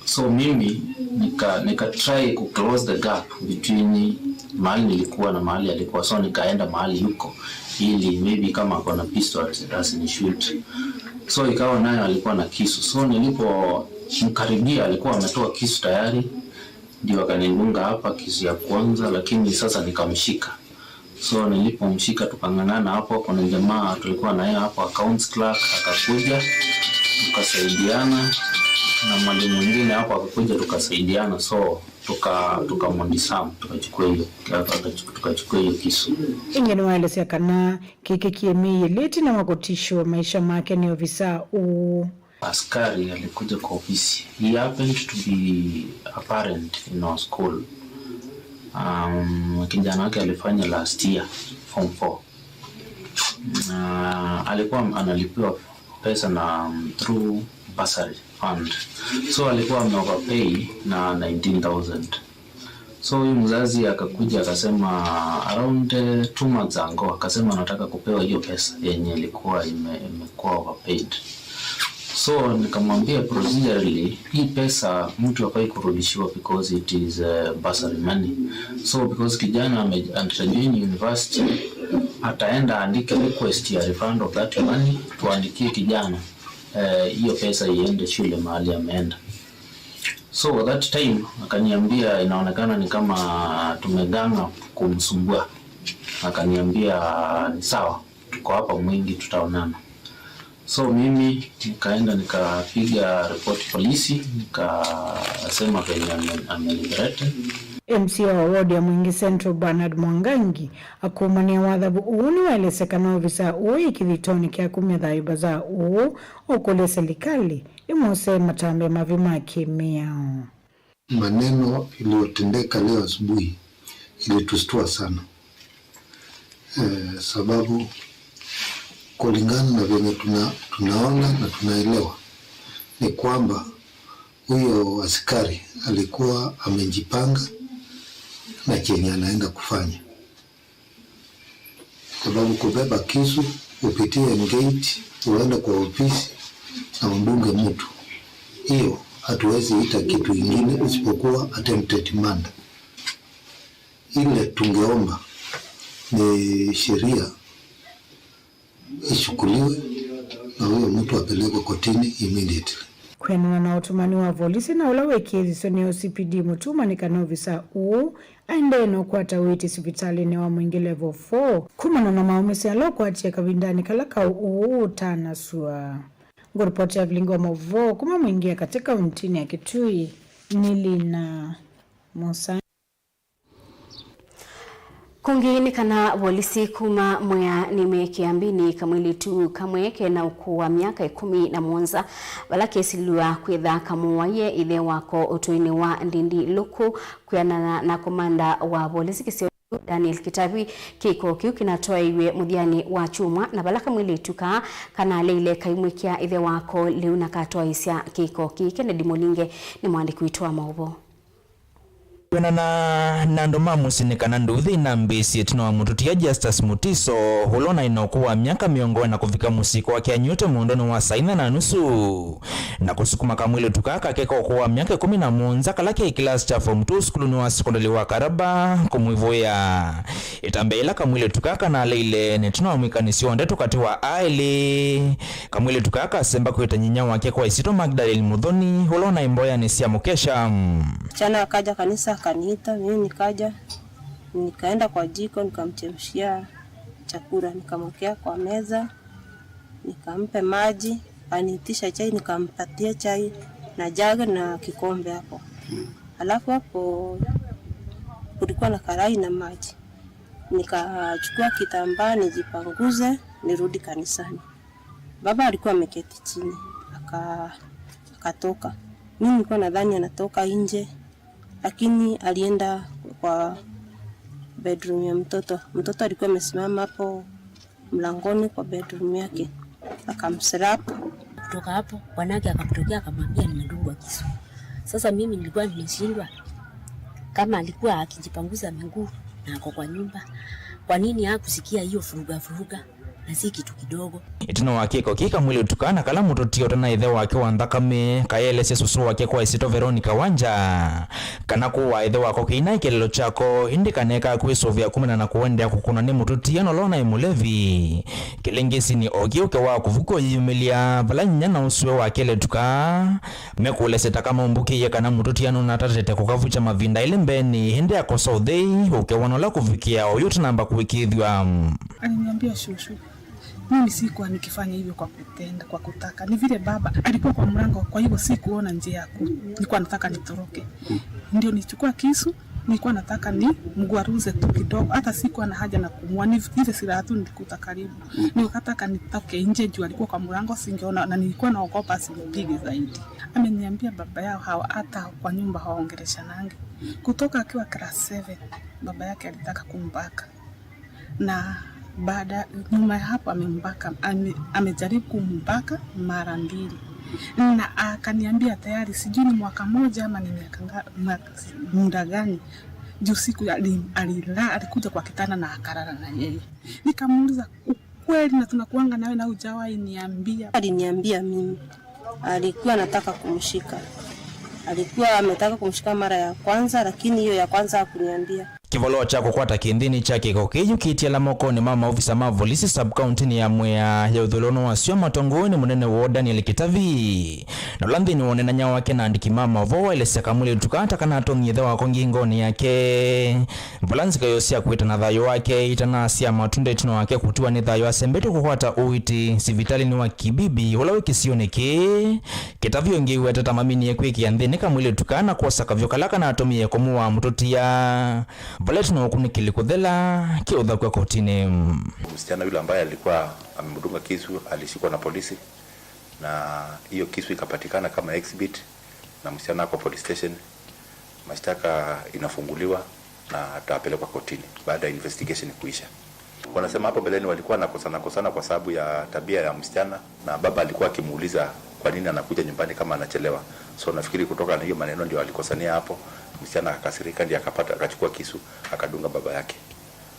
So mimi nika, nika try ku close the gap between mahali nilikuwa na mahali alikuwa. So nikaenda mahali yuko ili maybe kama ako na pistol asi, asinishoot. So ikawa nayo alikuwa na kisu. So nilipomkaribia alikuwa ametoa kisu tayari, ndio akanidunga hapa kisu ya kwanza, lakini sasa nikamshika. So nilipomshika tukang'ang'ana hapo, kuna jamaa tulikuwa na yeye hapo, accounts clerk, akakuja tukasaidiana, na mwalimu mwingine hapo akakuja tukasaidiana, so tuka tukamdisarm, tukachukua hiyo, tukachukua hiyo kisu. Ĩngĩ nĩwaelesya kana kĩkĩkie mĩĩ ĩlĩ ĩtina wa kũtishwa maisha make nĩ ovisa ũũ. Askari alikuja kwa ofisi. He happened to be a parent in our school. Um, kijana wake alifanya last year form four. Uh, alikuwa analipiwa pesa na, um, through bursary fund. So alikuwa ameoverpay na nineteen thousand. So huyu mzazi akakuja akasema around, eh, two months ago, akasema anataka kupewa hiyo pesa yenye ilikuwa ime-, imekuwa overpaid. So nikamwambia procedurally, hii pesa mtu hafai kurudishiwa because it is, eh, bursary money. So because kijana ame-, anajoin university, ataenda aandike request ya refund of that money, tuandikie kijana, eh, hiyo pesa iende shule mahali ameenda. So that time akaniambia inaonekana ni kama tumeganga kumsumbua. Akaniambia ni sawa, tuko hapa Mwingi, tutaonana. So mimi nikaenda nikapiga ripoti polisi, nikasema venye ame-, amenithreaten. M C A wa ward ya Mwingi Central Bernard Mwangangi akũmany'a wathavu ũũ nĩwaelesya kana ovisa ũũ wĩ kĩthitonĩ kya kumya thayũ mbasa ũũ ũkũlya silikalĩ ĩmwose matambya mavĩ ma kĩmĩao. Maneno iliyotendeka leo asubuhi ilitustua sana. Eh, sababu kulingana na venye tuna-, tunaona na tunaelewa ni kwamba huyo askari alikuwa amejipanga na chenye anaenda kufanya. Sababu kubeba kisu, upitie gate, uende kwa ofisi na udunge mtu, hiyo hatuwezi ita kitu ingine isipokuwa attempted murder. Ile tungeomba ni sheria ichukuliwe na huyo mtu apelekwe kotini immediately. Kwĩanana na ũtũmani wa volisi na ũla wĩkĩĩthisye nĩ O C P D Mutuma nĩ kana ovisa ũũ aendee na ũkwata ũiiti sivitalĩnĩ wa Mwingi Level four kumana na maũmĩsyo ala ũkwatie kavindanĩ kala kaũ ũũ ũtanasua. Ngũripoti ya vilingi wa maũvoo kuma Mwingi ya katĩ kauntinĩ ya Kitui nĩ Lina Musa. Kũngĩ nĩ kana volisi kuma Mwea nĩmeekĩa mbĩnĩ kamwĩlĩtu kamwe kena ũkũũ wa myaka ĩkũmi na mũonza, vala kesilw'a kwĩtha kamũwaie ĩthe wako ũtũinĩ wa Ndindi Lũkũ, kwĩanana na komanda wa volisi kĩsio Daniel Kitavi. Kĩko kĩu kĩnatwaĩiw'e mũthyanĩ wa kyumwa, na vala kamwĩlĩtu kaa kanaleile kaimwĩkĩa ĩthe wako lĩu na katwaĩĩsya kĩko kĩĩ. Kennedy Mũlinge nĩ mwandĩki witũ wa maũvoo. Kwĩanana na andũ ma mũsyĩ nĩ kana nduthi inambĩĩsye ĩtina wa mũtũtia Justus Mutiso, ũla ũnaĩ na ũkũũ wa myaka mĩongo ĩna kũvika mũsyĩ kwake anyuĩte mũndũnĩ wa saa inya na nusu, na kũsukuma kamwĩlĩtu kaa kake ka ũkũũ wa myaka ĩkũmi na mũonza kala ke kĩlasi kya form two sukulunĩ wa sekondalĩ wa Karaba kũmwĩvũĩa. Ĩtambya yĩla kamwĩlĩtu kaa kanaleile, nĩ ĩtina wa mwĩkanĩsyo wa ndeto katĩ wa aĩlĩ. Kamwĩlĩtu kaa kasemba kwĩta nyinya wake kwa ĩsyĩtwa Magdalene Muthoni, ũla ũnaĩ mboyanĩ sya mũkesha. Msichana akaja kanisa akaniita, mimi nikaja, nikaenda kwa jiko nikamchemshia chakula, nikamwekea kwa meza, nikampe maji, aniitisha chai, nikampatia chai na jagi na kikombe hapo. Alafu hapo kulikuwa na karai na maji. Nikachukua kitambaa nijipanguze, nirudi kanisani. Baba alikuwa ameketi chini, aka-, akatoka. Mimi nilikuwa nadhani anatoka nje, lakini alienda kwa bedroom ya mtoto. Mtoto alikuwa amesimama hapo mlangoni kwa bedroom yake, akamslap. Kutoka hapo, bwanake akamtokea akamwambia, "Nimedungwa kisu." Sasa mimi nilikuwa nimeshindwa, kama alikuwa akijipanguza miguu na ako kwa nyumba, kwa nini hakusikia hiyo furuga furuga? Na si kitu kidogo. Ĩtina wa kĩko kĩĩ, kamwĩlĩtu kana kala mũtũtie ũtena ĩthe wake wa nthakame kaelesya sũsũ wake kwa ĩsyĩtwa Veronica Wanja kana kũaa ĩthe wako kĩinaĩ kĩlelo kyako, ĩndĩ kaneka kwĩsũvĩa kumana na kũendeea kũkũnwa nĩ mũtũtia na ũla ũnaĩ mũlevi. Kĩlĩngĩsinĩ o kĩu ũke wa kũvukwa ũyĩyumĩlya vala nyinya na ũsũe wa kelĩtu kaa mekũlesya ta kamaumbũkĩie kana mũtũtia nũnatatĩte kũkavukya mavinda elĩ mbeenĩ, ĩndĩ akosa ũthei ũkew'a na ũla kũvikĩa oyu ũtanamba kũĩkĩĩthw'a. Aliniambia, "Shushu, mimi sikuwa nikifanya hivyo kwa kupenda, kwa kutaka. Ni vile baba alikuwa kwa mlango, kwa hivyo sikuona njia ya ku-, nilikuwa nataka nitoroke. Ndio nichukua kisu, nilikuwa nataka nimgwaruze tu kidogo, hata sikuwa na haja na kumua, ni ile silaha tu nilikuta karibu. Nikataka nitoke nje juu alikuwa kwa mlango, singeona, na nilikuwa naogopa asinipige zaidi." Ameniambia baba yao hawa, hata kwa nyumba hawaongeleshanangi. Kutoka akiwa class seven, baba yake alitaka kumbaka. Na baada, nyuma ya hapo amembaka, ame-, amejaribu kumbaka mara mbili. Na akaniambia tayari, sijui ni mwaka moja ama ni miaka nga-, ma-, muda gani. Juu siku ya ali-, alila-, alikuja kwa kitanda na akalala na yeye. Nikamuuliza, "Ukweli na tunakuanga nawe na hujawahi niambia?" Aliniambia mimi. Alikuwa anataka kumshika. Alikuwa ametaka kumshika mara ya kwanza, lakini hiyo ya kwanza hakuniambia. Kĩvoloo kya kũkwata kĩnthĩnĩ kya kĩko kĩĩ yũkĩtye ala mokonĩ ma maovisa ma volisi sub-county-nĩ ya Mwea ya ũthũĩlonĩ wa syama ũtongoew'e nĩ mũnene woo Daniel Kitavi, na ũla nthĩnĩ wa ũneenany'a wake na andĩki ma maũvoo waelesya kamwĩlĩtu kaa ta kanatong'ie ĩthe wako ngingonĩ yake. Vala nzika yoo sya kwĩtana thayũ wake itanasya matunda ĩtina wake kũtiwa nĩ thayũ asembetwe kũkwata ũiiti sivitalĩnĩ wa Kibibi ũla wĩ kĩsionĩ kĩĩ, Kĩtavi ũngĩ wetata maminie kwĩkĩa nthĩnĩ kamwĩlĩtu kaa na kwosa kavyũ kala kanatũmĩie kũmũaa mũtũtia, vala ĩtina wa ũkunĩkĩli kũthela kĩũthakw'a kotinĩ. Msichana yule ambaye alikuwa amemdunga kisu alishikwa na polisi na hiyo kisu ikapatikana kama exhibit na msichana ako police station. Mashtaka inafunguliwa na atapelekwa kotini baada ya investigation kuisha. Wanasema hapo mbeleni walikuwa wanakosana kosana kwa sababu ya tabia ya msichana, na baba alikuwa akimuuliza kwa nini anakuja nyumbani kama anachelewa. So nafikiri kutoka na hiyo maneno ndio alikosania hapo, msichana akakasirika, ndiye akapata, akachukua kisu, akadunga baba yake.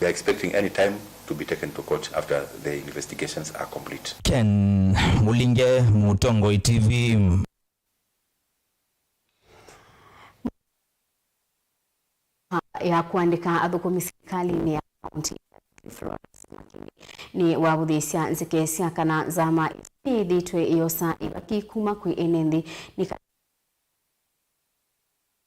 We are expecting any time to be taken to court after the investigations are complete. Ken Mulinge, Mũtongoi T V. Ya kũandĩka athũkũmi silikalĩnĩ ya kaunti, Florence Makindi, nĩwavũthĩĩsya nzeke sya kana nzama ĩsu nĩyĩthĩĩtwe ĩyosa ĩvaki kuma kwĩ ene nthĩ nĩ kana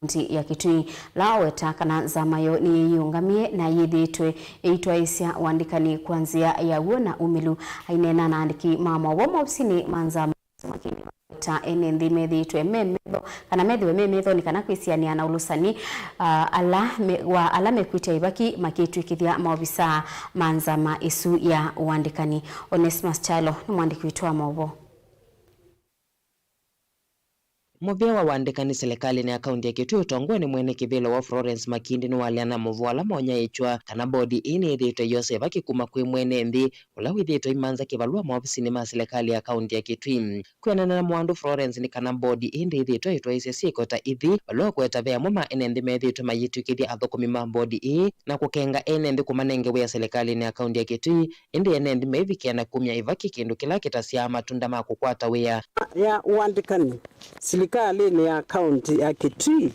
kaunti ya Kitui, la waweta kana nzama yo nĩyĩyĩũngamie na yĩthĩĩtwe ĩitwaĩĩsya ũandĩkani kwa nzĩa ya w'o na umĩlu. Aineena na andĩki ma maũvoo maovisinĩ ma nzama, Makindi ta ene nthĩ methĩĩtwe me metho, kana methĩwe me methonĩ kana kwĩsianĩa na ũlũsani, ah, ala me, wa ala mekwĩtya ivaki makĩtw'ĩkĩthya maovisaa ma nzama ĩsu ya ũandĩkani. Onesmus Kyalo nĩ mwandĩki witũ wa maũvoo. Mũvĩa wa ũandĩkani silikalĩnĩ ya kaunti ya Kitui ũtongoew'e nĩ mwene kĩvĩla wa Florence Makindi nĩwaleana na maũvoo ala monyaĩĩtw'a kana bodi ĩĩ nĩyĩthĩĩtwe ĩyosa ivaki kuma kwĩ mwene nthĩ ũla wĩthĩĩtwe aimanza kĩvalũa maovisinĩ ma silikalĩ ya kaunti ya Kitui. Kwĩanana na Mwandũ Florence nĩ kana bodi ĩĩ ndĩthĩĩtwe ĩtwaĩĩsya syĩko ta ithi, valũa kũweta ve amwe ma ene nthĩ methĩĩtwe mayĩtw'ĩkĩthya athũkũmi ma bodi ĩĩ na kũkenga ene nthĩ kũmanenge wĩa silikalĩnĩ ya kaunti ya Kitui, ĩndĩ ene nthĩ maivikĩa na kumya ivaki, kĩndũ kĩla kĩtasyaa matunda ma kũkwata wĩa. Ya ũandĩkani silikalĩnĩ ya kaunti ya Kitui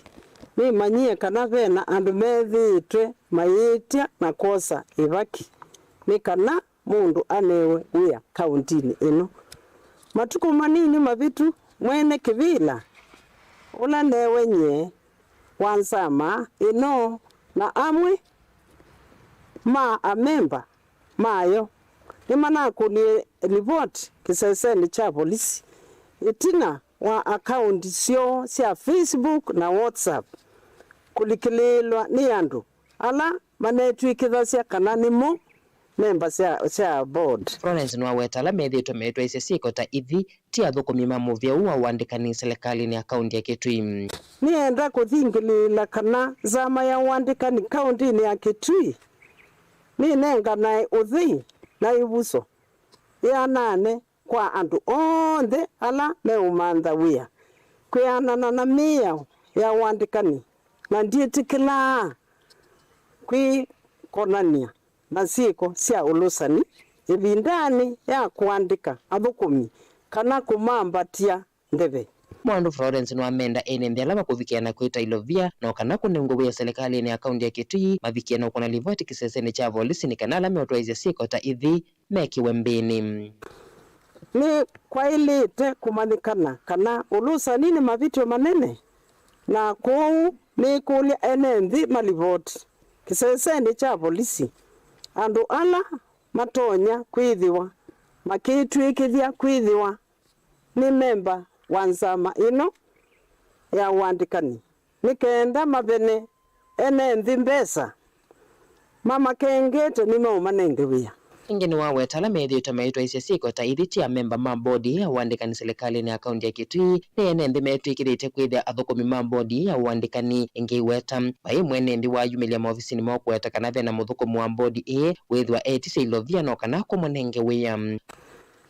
nĩmanyie kana vena andũ methĩĩtwe mayĩtya na kwosa ivaki nĩ kana mũndũ anewe wĩa kauntinĩ ĩno. Matukũ manini mavĩtu, mwene kĩvĩla ũla newe nyie wa nzama ĩno na amwe ma amemba mayo nĩmanakũnie livoti kĩsesenĩ kya volisi ĩtina wa akaunti syoo sya Facebook na WhatsApp kũlikĩlĩĩlwa nĩ andũ ala manetw'ĩkĩthasya kana nĩmo memba sya, sya board. Florence nĩwaweta ala methĩĩtwe meĩtwaĩĩsya syĩko ta ithi ti athũkũmi ma mũvĩa ũũ wa ũandĩkani silikalĩnĩ ya kaunti ya Kitui. Nĩenda kũthingĩlĩĩla kana nzama ya ũandĩkani kauntinĩ ya Kitui nĩnenganae ũthei na ĩvuso yĩanane kwa andũ onthe ala meũmantha wĩa kwĩanana na mĩao ya ũandĩkani, na ndyĩtĩkĩlaa kwĩkonany'a na syĩko sya ũlũsani ĩvindanĩ ya kũandĩka athũkũmi kana kũmambatya ndeve. Mwandũ Florence nĩwamenda ene nthĩ ala makũvikĩa na kwĩta ilovia no kana kũnengwe wĩa silikalĩnĩ ya kaunti ya Kitui mavikĩe na ũkũna livoti kĩsesenĩ kya volisi nĩ kana ala meũtwaĩĩsya syĩko ta ithi mekĩwe mbĩnĩ. Nĩ kwaĩlĩte kũmanyĩkana kana ũlũsani nĩ mavĩtyo manene, na kwoou nĩkũlya ene nthĩ malivoti kĩsesenĩ kya volisi andũ ala matonya kwĩthĩwa makĩtw'ĩkĩthya kwĩthĩwa nĩ memba wa nzama ĩno ya ũandĩkani nĩ kenda mavene ene nthĩ mbesa mamakengete nĩmeũmanenge wĩa. Ĩngĩ nĩwaweta ala methĩĩtwe maitwaĩĩsya syĩko ta ithi ti amemba ma bodi ya ũandĩkani silikalĩnĩ ya kaunti ya Kitui, nĩ ene nthĩ metw'ĩkĩthĩtye kwĩthĩa athũkũmi ma bodi ya ũandĩkani. Ĩngĩ iweta, vai mwene nthĩ wayumĩlya maovisinĩ moo kũweta kana ve na mũthũkũmi wa bodi ĩĩ wĩthĩwa etisye ilovia no kana kũmũnenge wĩa.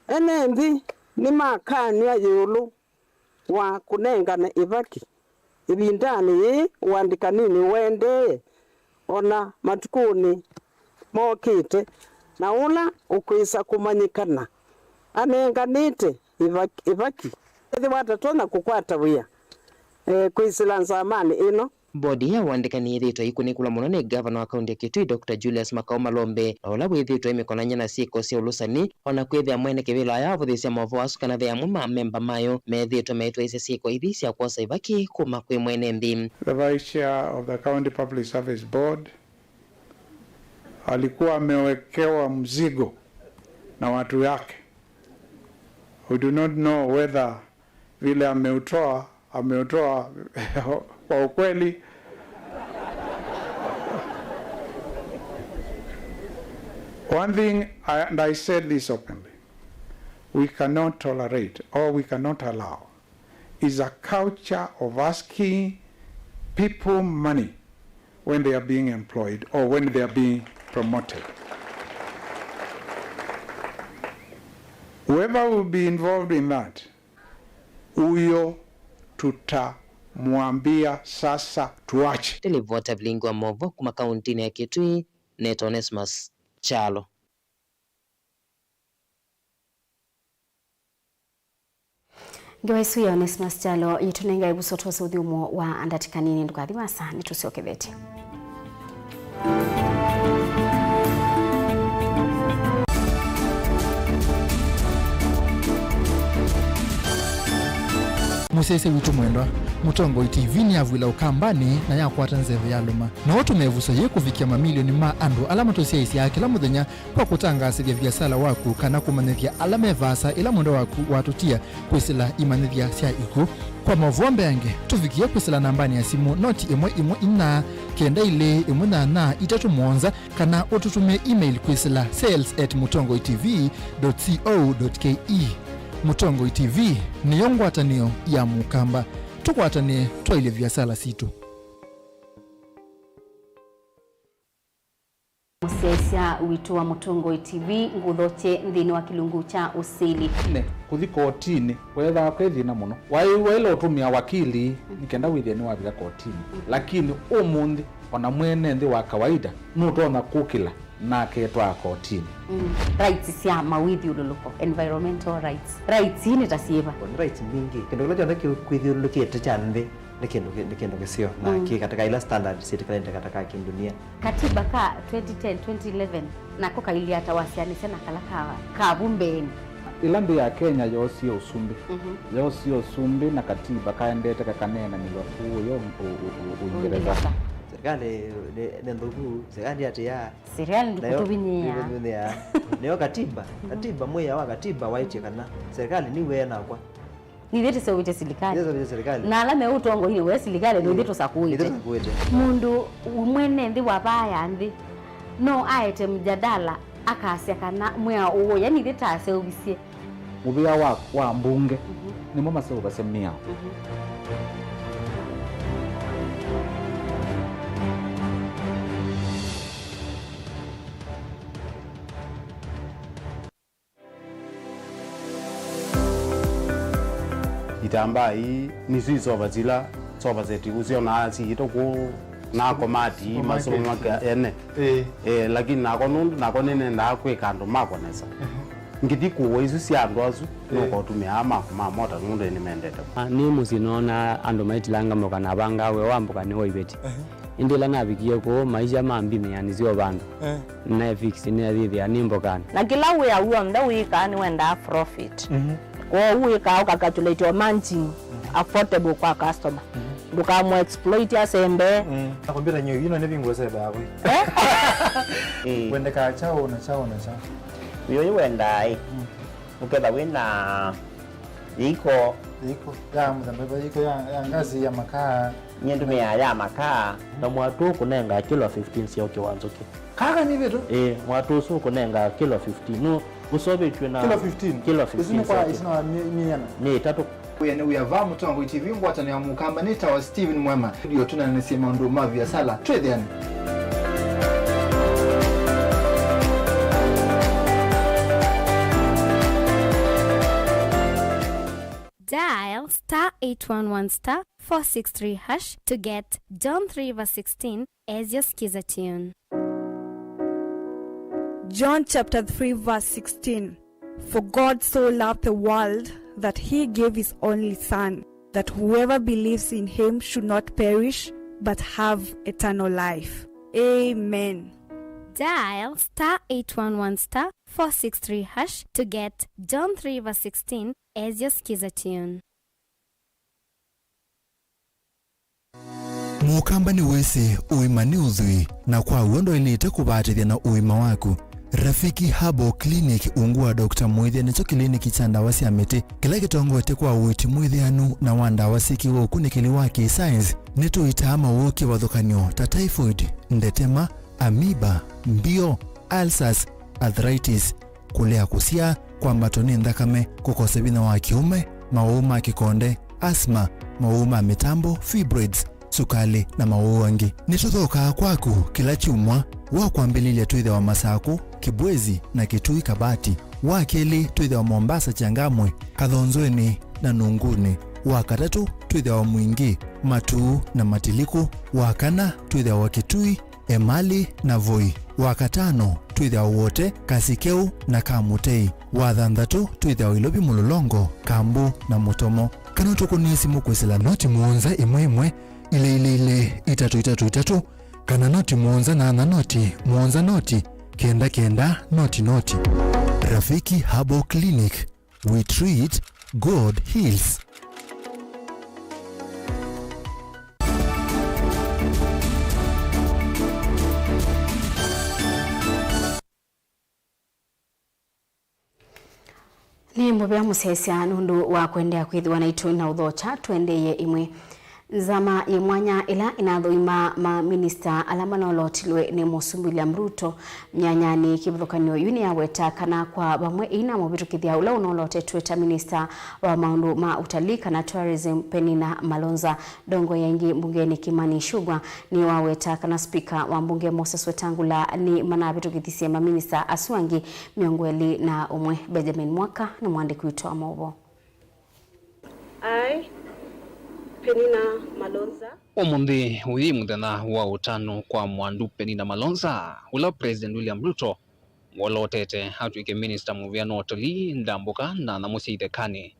Ene nthĩ nĩmakanw'a ĩũlũ wa kũnengane ĩvaki ĩvindanĩ yĩĩ ũandĩkaninĩ ũendee o na matukũnĩ mokĩte, na ũla ũkwĩsa kũmanyĩkana anenganĩte ĩvaki, ĩvaki ethĩwa atatonya kũkwata wĩa, e, kwĩsĩla nzamanĩ ĩno. Bodi ya ũandĩkani yĩthĩĩtwe ĩikũnĩkĩlwa mũno nĩ ngavana wa kaunti ya Kitui, Doctor Julius Makau Malombe, na ũla wĩthĩĩtwe aimĩkonany'a na syĩko sya ũlũsani, o na kwĩthĩa mwene kĩvĩla ayavũthĩĩsya maũvoo asu kana ve amwe ma amemba mayo methĩĩtwe maitwaĩĩsya syĩko ithi sya kwosa ĩvaki kuma kwĩ mwene nthĩ. The Vice Chair of the County Public Service Board alikuwa amewekewa mzigo na watu yake. We do not know whether vile ameutoa, ameutoa kwa ukweli. One thing, I, and I said this openly, we cannot tolerate or we cannot allow is a culture of asking people money when they are being employed or when they are being promoted. Whoever will be involved in that, huyo tutamwambia sasa tuache. Nĩ livoti ya vilingi wa maũvoo kuma kauntinĩ ya Kitui, nĩtawa Onesmus Kyalo. Ngewa ĩsu ya Onesmus Kyalo yĩtũnengae ĩvuso twose ũthyũmũo wa ndatĩka nini. Ndũkathi vaasa, nĩtũsyokethetye. Mũsyaĩĩsya witũ mwendwa, Mũtongoi T V nĩyavw'ĩla Ũkambanĩ na yakwata nzeve yalũma. No ũtũme ĩvuso yĩĩ kũvikĩa mamilioni ma andũ ala matũsyaĩĩsyaa kĩla mũthenya kwa kũtangaasĩthya viasala waku kana kũmanyĩthya ala me vaasa ĩla mwendwa waku watũtia kwĩsĩla imanyĩthya sya ikw'ũ. Kwa maũvoo mbeange, tũvikĩe kwĩsĩla nambanĩ ya simũ noti ĩmwe ĩmwe inya kenda ilĩ ĩmwe nyanya itatũ mũonza, kana ũtũtũmĩe email kwĩsĩla sales at mũtongoi T V dot co dot K E. Mũtongoi T V nĩyo ngwatanĩo ya Mũkamba. Tũkwatanĩe twaĩlye viasala sitũ. Mũsyaĩĩsya witũ wa Mũtongoi T V, ngũthokye nthĩnĩ wa kĩlungu kya ũsili. Ne, kũthi kotinĩ weethaa kwĩ thĩna mũno. Waĩ waĩle ũtũmĩa wakili nĩ kenda wĩthĩe nĩwavika kotinĩ. Lakini ũmũnthĩ, ona mwene nthĩ wa kawaida nũtonya kũkĩla na aketwaa kotinĩ. Mm. Rights sya mawĩthyũlũlũko, environmental rights. Rights ii nĩ ta syĩva? Nĩ rights mbingĩ. Kĩndũ kĩla kyonthe kĩ-, kwĩthyũlũlũkĩte kya nthĩ nĩ kĩndũ kĩ-, nĩ kĩndũ kĩseo na kĩ katika ila standard syĩtĩkĩlanĩte katika kĩndunia. Katiba ka twenty ten, twenty eleven nako kailyĩ ata wasyaanĩsya na kala ka, ka vu mbeenĩ? Ĩla nthĩ ya Kenya yoosie ũsumbĩ, yoosie ũsumbĩ na katiba kaendete kakaneenanĩw'a kũũ yo Ũingereza. Serikali nĩ, nĩ nthũku, serikali atĩa? Serikali ndĩkũtũvinyĩĩa. Nĩyo katiba, katiba, mwĩao wa katiba waĩtye kana serikali nĩw'e nakwa. Nithyĩ tũseũvĩtye silikalĩ. Nithyĩ tũseũvĩtye silikalĩ. Na ala me ũtongoinĩ wa silikalĩ, nithyĩ tũsakũĩte. Nithyĩ tũsakũĩte. Mũndũ mwene nthĩ wa vaa ya nthĩ no aete mjadala akasya kana mwĩao ũũ, yani nithyĩ taseũvisye. Mũvĩa wa, wa mbunge nĩmo maseũvasya mĩao. Itambaa ii nĩsyo isova sila sofa set ũsyonaa siĩtwe kũu na komati masũmaka ene. Ĩĩ. Eh, lakini nako nũndũ nako nĩnendaa kwĩka andũ makwa nesa. Ngĩthi kũũa isu sya andũ asu, nũkotũmĩaa makwa ma mota nũndũ nĩmendete. Ah, nĩ mũsyĩ noonaa andũ maitilanga mboka na avangaa wĩa wa mboka nĩ wa iveti. Ĩndĩ ĩla navikie kũu, maisha mambimĩa nĩsyo vandũ. Eh. Nefix nĩethĩthĩa nĩ mbokanĩ. Na kĩla wĩa w'onthe wĩkaa nĩwendaa profit. Mhm. Kwoou wĩkaa ũkacalculate o margin affordable kwa customer. Mhm. Ndũkamũ exploit asembee. Mm. Na kompyuta nyo ino nĩ vingũo seva yakwe. Eh? Wendekaa chao na chao na chao. Wĩo wendaa ĩ. Mm. Ũketha wĩna yĩiko. Yĩiko ya mũthemba, yĩiko ya, ya ngazi ya makaa. Nyie ndũmĩaa ya makaa. Na mwatũ ũkũnenga kilo fifteen sya ũkĩ wa nzũkĩ. Kaka nĩ vĩtũ? Ĩĩ, mwatũ ũsu ũkũnenga kilo fifteen. Nũ ũseũvĩtw'e na kilo fifteen? Kilo fifteen. Isu nĩ kwa, isu nĩ wa mi-, miana? Nĩ itatũ. Wĩa nĩ wĩa va Mũtongoi T V ngwatanĩo ya Mũkamba nĩ tawa Steven Mwema. Studio tũneenanĩsye maũndũ ma viasala. Twĩthĩane. Dial star eight one one star four six three hash to get John three verse sixteen as your skiza tune. John chapter three verse sixteen. For God so loved the world that he gave his only Son, that whoever believes in him should not perish, but have eternal life. Amen. Dial star eight one one star four six three hash to get John three verse sixteen as your skiza tune. Mũkamba nĩwĩsĩ ũima nĩ ũthwii, na kwa w'o ndwaĩlĩte kũvatĩthya na ũima waku. Rafiki Herbal Clinic ungu wa Doctor Mwĩthĩa nĩkyo kĩliniki kya ndawa sya mĩtĩ kĩla kĩtongoetye kwa ũiiti mwĩthĩanu na wa ndawa syĩkĩwe ũkunĩkĩli wa kĩ-science. Nĩtũitaa mawoo kĩvathũkany'o ta typhoid, ndetema, amoeba, mbio, ulcers, arthritis, kũlea kũsyaa, kwambatwa nĩ nthakame, kũkosa vinya wa kĩũme, mawau ma kĩkonde, asthma, mawau ma mĩtambo, fibroids, sukalĩ, na mawau angĩ. Nĩtũthookaa kwaku kĩla kyumwa. Wa kwambĩlĩlya twĩthĩawa Masakũ, Kibwezi, na Kitui Kabati. Wa kelĩ twĩthĩawa Mombasa, Changamwe, Kathonzweni, na Nungunĩ. Wa katatũ twĩthĩawa Mwingi, Matuu, na Matiliku. Wa kana twĩthĩawa Kitui, Emali, na Voi. Wa katano twĩthĩawa Wote, Kasikeu, na Kamutei. Wa thanthatũ twĩthĩawa Ilovi, Mũlolongo, Kambu, na Mũtomo. Kana ũtũkũnĩe simũ kwĩsĩla noti mũonza ĩmwe ĩmwe, ilĩ ilĩ ilĩ, itatũ itatũ itatũ, kana noti mũonza nyanya noti mũonza noti kenda kenda noti noti. Rafiki Herbal Clinic, we treat, God heals. Nĩ mũvea mũsyaĩĩsya nũndũ wa kũendeea kwĩthĩwa naitũ na ũthokya. Tũendeeye ĩmwe. Nzama yĩ mwanya ĩla ĩnathũima maminista ala manolotilwe nĩ Mũsumbĩ William Ruto myanyanĩ kĩvathũkany'o yu nĩyaweta kana kwa vamwe ĩina mũvĩtũkĩthya ũla ũnolotetwe ta minista wa maũndũ ma ũtalii kana tourism, Penina Malonza. Ndongoi ya ĩngĩ mbungenĩ Kimani Ichung'wah nĩwaweta kana spika wa mbunge Moses Wetangula nĩmanavĩtũkĩthisye maminista asu angĩ mĩongo ĩlĩ na ũmwe. Benjamin Mwaka nĩ mwandĩki witũ wa maũvoo. I, Penina Malonza. Ũmũnthĩ ũyĩ mũthenya wa ũtano kwa mwandu Penina Malonza, ũla President William Ruto wolotete atw'ĩke minista mũvea na ũtalii, ndambũka na nyamũ sya ithekanĩ.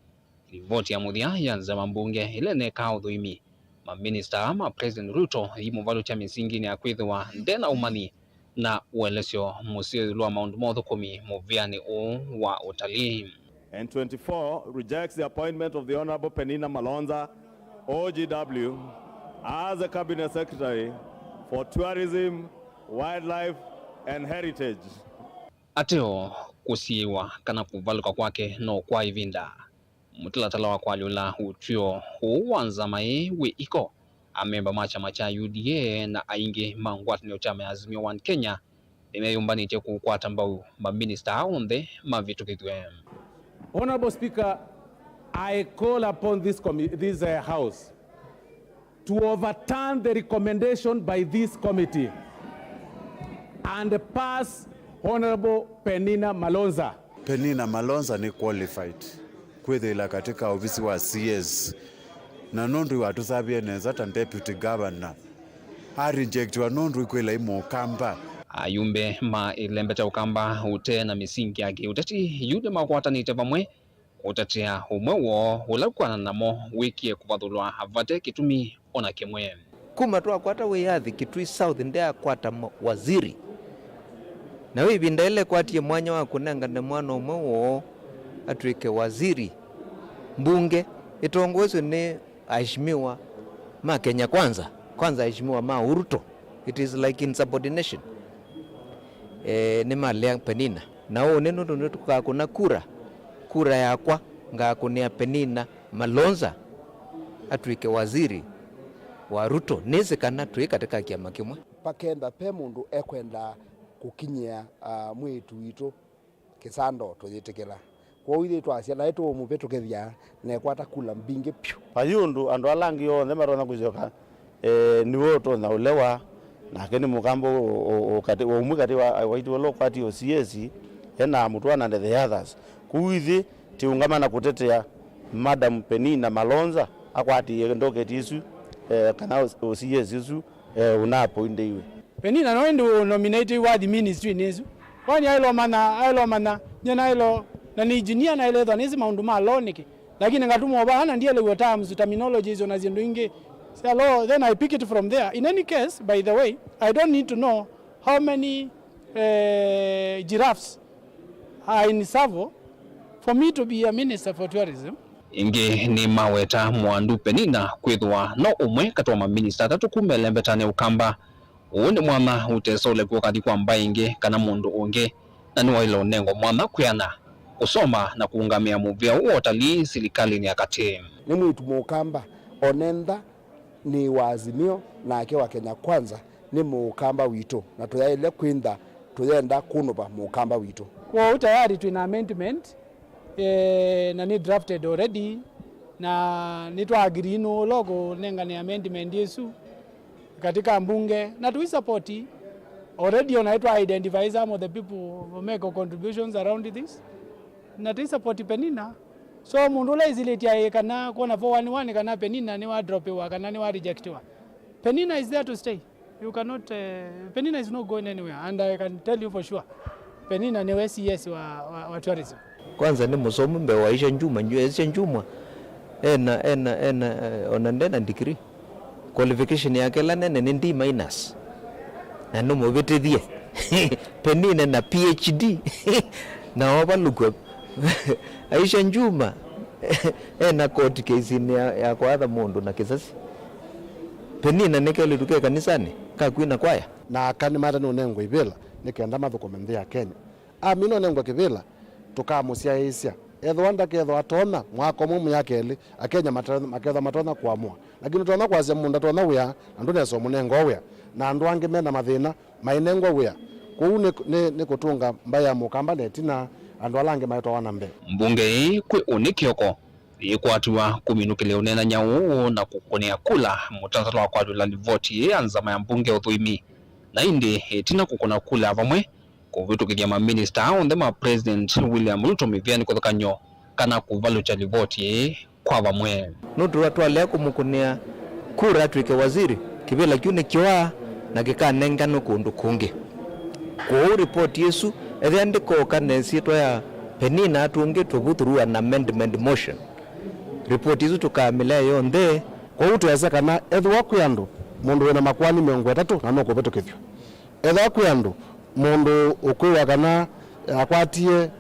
Livoti ya mũthya ya nzama mbunge ĩla ĩneekaa ũthũimi, maminista aa ma President Ruto yĩmũvalũkya mĩsinginĩ ya kwĩthĩwa nde na ũmanyi na ũelesyo mũseo ĩũlũ wa maũndũ ma ũthũkũmi mũvĩanĩ ũũ wa ũtalii. And twenty-four rejects the appointment of the Honorable Penina Malonza, O G W, as the Cabinet Secretary for Tourism, Wildlife and Heritage. Ateo kũsiĩĩwa kana kũvalũka kwake no kwa ĩvinda. Mũtalatala wa kũalyũla ũtw'ĩo ũũ wa nzama ĩĩ wĩ iko, amemba ma kyama kya U D A na aingĩ ma ngwatanĩo kyama ya Azimio One Kenya nĩmeyũmbanĩtye kũkwata mbau maminista aa onthe mavĩtũkĩthw'e. Honorable Speaker, I call upon this commi-, this, uh, House to overturn the recommendation by this committee and pass Honorable Penina Malonza. Penina Malonza nĩ qualified kwĩthĩĩla katika ovisi wa C S, na nũndũ watũsavie nesa ta deputy governor, a rejectiwa nũndũ ikwĩla i Mũkamba. Ayumbe ma ĩlembeta Ũkamba ũte na mĩsingi ya kĩũteti yu nĩmakwatanĩte vamwe kũtetea ũmwe woo ũla kwana namo wĩkie kũvathũlwa vate kĩtumi o na kĩmwe. Kuma twakwata wĩyathi, Kitui South ndyakwata ma-, waziri. Na ĩvinda ĩla ĩkwatie mwanya wa kũnengane mwana ũmwe woo atw'ĩke waziri, mbunge ĩtongoeswe nĩ aheshimiwa ma Kenya Kwanza, kwanza aheshimiwa ma Ruto. It is like insubordination. Eh, nĩmalea Penina. Na ũũ nĩ nũndũ nĩtũkakũna kura, kura yakwa ngakũnĩa Penina Malonza atw'ĩke waziri wa Ruto. Nĩsĩ kana twĩ katika kĩama kĩmwe. Pakenda pe mũndũ ekwenda kũkinyĩa, ah, mwĩĩtu witũ kĩsando, tũyĩtĩkĩla. Kwoou ithyĩ twasya naĩ tũũmũvĩtũkĩthya na ekwata kula mbingĩ vyũ. Vai ũndũ andũ ala angĩ onthe matonya kũsyoka, eh, nĩwe ũtonya ũlewa, nake nĩ Mũkamba ũ-, ũ-, ũ-, katĩ, wa ũmwe katĩ wa, waitũ ũla ũkwatie O C S, ena Mũtũa na the others. Kwoou ithyĩ tĩũngama na kũtetea Madam Penina Malonza akwatie ndoketi ĩsu, eh, kana O C S ũsu, eh, ũnapoindeiwe. Penina no ĩndĩ ũnominated wathi ministry-inĩ ĩsu. Kwani aĩlo manya, aĩlo manya, nye naĩlo, na nĩ engineer naĩle ĩthwa nĩsĩ maũndũ ma law nĩkĩ? Lakini ngatuma ũvaa na ndielewa terms, terminologies, ona syĩndũ ingĩ sya law, then I pick it from there. In any case, by the way, I don't need to know how many, eh, giraffes are in Tsavo for me to be a minister for tourism. Ĩngĩ nĩmaweta mwandu Penina kwĩthĩwa no ũmwe katĩ wa maminista atatũ kuma ĩlembetanĩ ya Ũkamba. Ũũ nĩ mwanya ũtesolekwa ũkathi kwa mbaĩ ĩngĩ kana mũndũ ũngĩ, na nĩwaĩle ũnengwa mwanya kwĩana, kũsoma na kũũngamĩa mũvĩa ũũ wa ũtalii silikalĩnĩ ya katĩ. Nĩ mwĩĩtu Mũkamba, onentha nĩ wa Azimio, nake wa Kenya Kwanza nĩ Mũkamba witũ, na tũyaĩle kwĩntha tũyenda kũnũva Mũkamba witũ. Kwoou tayari twĩ na amendment, eh, na nĩ drafted already, na nĩtwa agree nũũ ũla ũkũnengane amendment ĩsu katika mbunge, na tũisapoti already, ona nĩtwa identify some of the people who make contributions around this, na tũisapoti Penina. So mũndũ ũla ĩsilĩtye aĩ kana kwona four one one kana Penina nĩwa dropiwa kana nĩwa rejectiwa. Penina is there to stay. You cannot, eh, Penina is not going anywhere, and I can tell you for sure, Penina nĩwe C S wa, wa, wa tourism. Kwanza nĩ mũsomu mbee wa Aisha Jumwa, Nju-, Aisha Jumwa ena, ena, ena, eh, ona ndena degree. Qualification yake ĩla nene nĩ D minus. Na nũmũvĩtĩthye. Penina na P H D. Na ovalũkw'a. Aisha Jumwa ena court case-inĩ ya, ya kwatha mũndũ na kĩsasi. Penina nĩ kelĩtu ke kanisanĩ, kakwina kwaya. Na aka nĩmaete nũnengwe ivĩla nĩ kenda mathũkũme nthĩ ya Kenya. Amina ũnengwe kĩvĩla, tũkamũsyaĩĩsya. Ethĩwa ndakethwa atonya mwaka ũmwe, myaka ĩlĩ, Akenya mate-, makethwa matonya kũamũa. Lakini ndũtonya kwasya mũndũ ndatonya wĩa, na ndũnesa ũmũnenga o wĩa. Na andũ angĩ me na mathĩna mainengwa wĩa. Kwoou nĩ, nĩ, nĩ kũtũnga mbaĩ ya Mũkamba na ĩtina andũ ala angĩ maitwawa na mbee. Mbunge ĩĩ kwĩ ũnĩ kĩoko yĩkwatĩwa kũminũkĩlya ũneenany'a ũũ na kũkũnĩa kula mũtalatala wa kwatĩla livoti ĩĩ ya nzama ya mbunge ya ũthũimi. Na ĩndĩ ĩtina kũkũna kula vamwe, kũvĩtũkĩthya maminista onthe ma President William Ruto mĩvĩa nĩ kũthũkany'o kana kũvalũkya livoti ĩĩ kwa vamwe. Nũndũ twalea kũmũkũnĩa kura atw'ĩke waziri, kĩvĩla kyu nĩkyoaa na kĩkanenganwe kũndũ kũngĩ. Kwoou ripoti ĩsu, ethĩa ndĩkooka na ĩsyĩtwa ya Penina atũngĩtwe vu through an amendment motion, ripoti ĩsu tũkamĩlea yonthe. Kwoou twĩasya kana ethĩwa kwĩ andũ, mũndũ wĩ na makoani mĩongo ĩtatũ na nũkũvĩtũkĩthw'a. Ethĩwa kwĩ andũ, mũndũ ũkwĩw'a kana akwatie